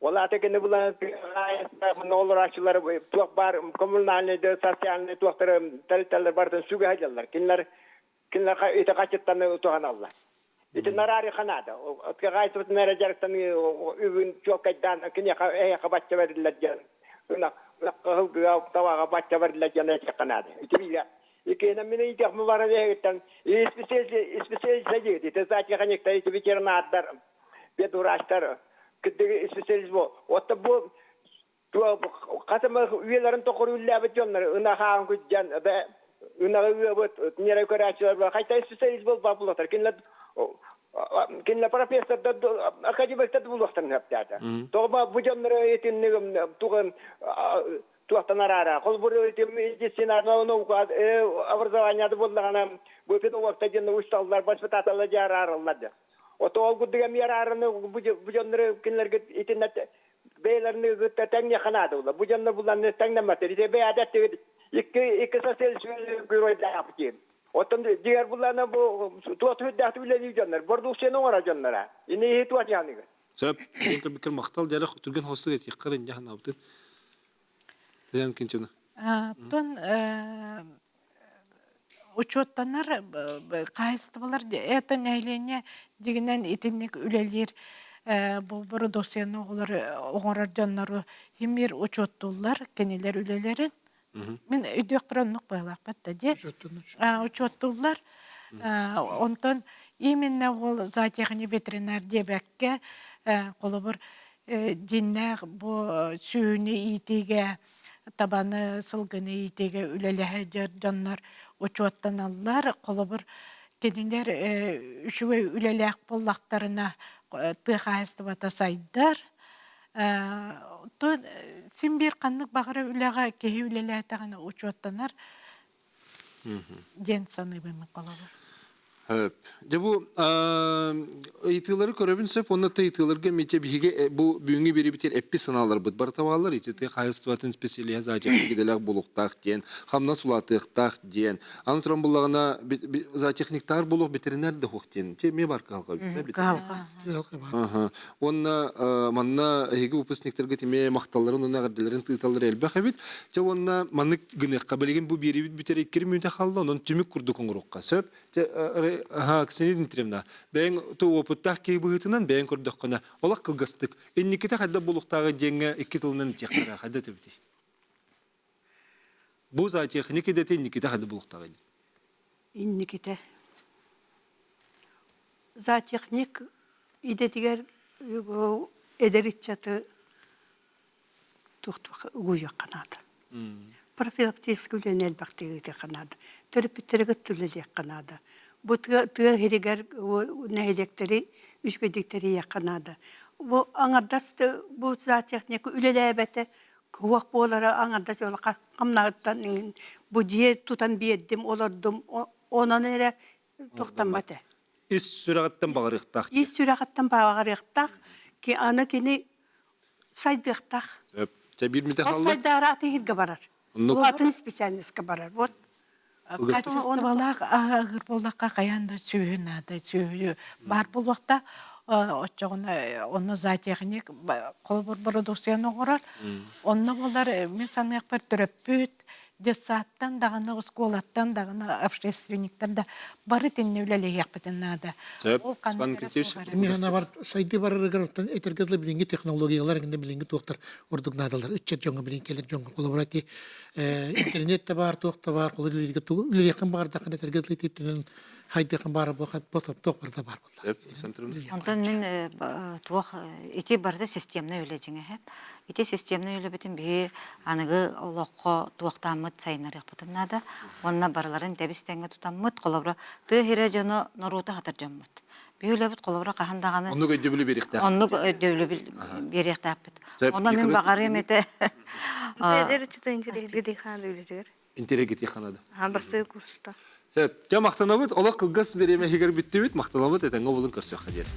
L: Ол аата кини булан хаһаайыстыба олорооччулар туох баар коммунальнай да социальнай туохтары тэрилтэлэр барытын сүгэ сылдьаллар. Кинилэр кинилэр ити хаччыттан туһаналлар. Ити нараарыха наада. Хаһаайыстыбатын эрэ дьарыктаныы үбүн чуолкайдаан киниэхэ эһиэхэ бачча бэриллэр диэн ынах ыһылгыга табаҕа бачча бэриллэр диэн этиэххэ наада. Ити биирэ. Иккиһинэн мин ыйытыахпын баран эһигиттэн специалист диэбит. Ити зоотехниктар, ити ветеринардар, педврачтар кырдыгы специалист бу. Оттон бу хатыма үйэлэрин тохору үллээбит дьоннор ынах ааҕын күддьэн ынаҕы ыабыт ньирэй көрөөччүлэр хайта специалист буолбат булуохтар кинилэр кинилэр профессордар академиктар булуохтарын сөптөөтө тоҕо бу дьоннору итинник тугун туохтан араара холбур медицина наука образованиеда буоллаҕына бу педагогтар диэн учууталлар воспитателлар дьэ араараллар дьэ ото ол курдук эмиэ араараны бу дьоннору кинилэргэ итиннэ бэйэлэрин кытта тэҥниэххэ наада буолла. Бу дьоннор буланны тэҥнэммэттэр. Ити бэйэтэ эттигит икки икки социалист геройдаах диэн. Оттон дигэр буллана бу туох түһүрдээх үлэлии дьоннор, бордууксуйаны оҥорор дьоннора. Ини иһи туох дьаныгы.
A: Сөп. Мен көрбүккэр махтал дьэрэх түргэн хостук этиэххэр инньэ санаабытын. Тыан кинчуна.
E: Тон учуоттанар хаһаайыстыбалар это нэһилиэнньэ дьиҥинэн итинник үлэлиир бу бородууксуйаны оҥорор дьоннору химиир учуоттууллар кинилэр үлэлэрин мин өйдүөхпэр оннук быһыылаахпат да дии учуоттууллар онтон именно ол зоотехник ветеринар диэбэккэ холобур дьиннээх бу сүөһүнү иитиигэ табаны, сылгыны иитиигэ үлэлэһэ дьоннор учуоттаналлар. Холобур, кинилэр үчүгэй үлэлээх буоллахтарына тыа хаһаайыстыбата сайдар. Син биир ханнык баҕарар үлэҕэ киһи үлэлээтэҕинэ учуоттанар диэн саныыбын холобур.
A: Дьэ бу ыйытыылары көрөбүн сөп уонна ыйытыыларга эмиэ биһиги бу бүгүҥҥү биэрибитигэр эппит санааларбыт барыта бааллар ити тыа хаһаайыстыбатын специалиһа зоотехник идэлээх буолуохтаах диэн хамнас улаатыахтаах диэн аны туран буллаҕына зоотехниктаар буолуох ветеринар да суох диэн эмиэ бар кыһалҕа
E: кыһалҕа
A: уонна манна эһиги выпускниктаргыт эмиэ махталларын уонна эҕэрдэлэрин тыыталлара элбэх эбит дьэ уонна маннык гыныахха билигин бу биэриибит бүтэр иккир мүнүүтэ хаалла онон түмүк курдук оҥоруохха сөп Дьэ, Ксения Дмитриевна, бэйэҥ ту опыттаах киһи быһыытынан бэйэҥ көрдөххүнэ, олох кылгастык, инникитэ хайдах буолуохтааҕый диэҥҥэ икки тылынан этиэхтэрэ, хайда этэбитий? Бу зоотехник идэтэ инникитэ хайдах буолуохтааҕый?
C: Инникитэ. Зоотехник идэтигэр эдэр ыччаты туох-туох угуйуохха наада. Профилактическай үлэни элбэхтик ыытыахха наада. Төрөппүттэри кытта үлэлиэххэ наада. Бу тыа, тыа иһигэр нэһилиэктэри үчүгэйдик тэрийиэххэ наада. Бу аҥардас бу зоотехника үлэлээбэтэ куох буолара аҥардас ол хамнаһыттан бу дьиэ тутан биэрдим, олордум, онон эрэ тохтоммот ээ.
A: Ис сүрэҕиттэн баҕарыахтаах.
C: Ис сүрэҕиттэн баҕарыахтаах. Аны кини сайдыахтаах.
A: Сөп. Чэ биир мүнүүтэ
C: Ол
A: хаалла.
C: сайдаары атын иһиргэ барар.
A: Оннук.
C: Атын специальноска барар. Вот.
E: Хаачыстыбалаах аһыыр буоллахха хайаан да сүөһү наада. Сүөһү баар буолуохта. Оччоҕуна онно зоотехник холобур бородууксуйаны оҥорор. Онно буолар мин саныахпар төрөппүт детсадтан даҕаны, оскуолаттан даҕаны, общественниктар да бары итиннэ үлэлэһиэхпитин наада.
A: Сөп.
E: Ол ханнык
A: Спан
E: эрэ
A: Китиш.
E: туох эрэ.
D: Эмиэ бар сайдыы барарыгар оттон этэргэ дылы билиҥҥи технологиялар эҥинэ билиҥҥи туохтар ордук наадалар ыччат дьоҥҥо билин кэлэр дьоҥҥо холобура ити интернет да баар туох да баар холобура үлэлииргэ тугу үлэлиэххин баҕардаххына этэргэ дылы итинэн хайдыаххын баара туох барыта баар буолла.
B: Онтон мин туох ити барыта системнай үлэ дьиҥэ Ити системнай үлэбитин биһи аныгы олоххо туохтааммыт сайыннарыахпытын наада. Уонна барыларын тэбис-тэҥҥэ тутаммыт, холобура, тыа сирэ дьоно норуоту аһатар дьоммут. Биһи үлэбит холобура хаһан даҕаны
A: Оннук өйдөбүлү биэриэхтээхпит.
B: Оннук өйдөбүлү биэриэхтээхпит. Онно мин баҕарыам этэ.
A: Интеллигити ханада.
F: Бастакы курста.
A: Сөп. Дьэ махтанабыт. Олох кылгас бириэмэ иһигэр бүттүбүт. Махтанабыт. Этэҥҥэ буолун көрсүөххэ диэри.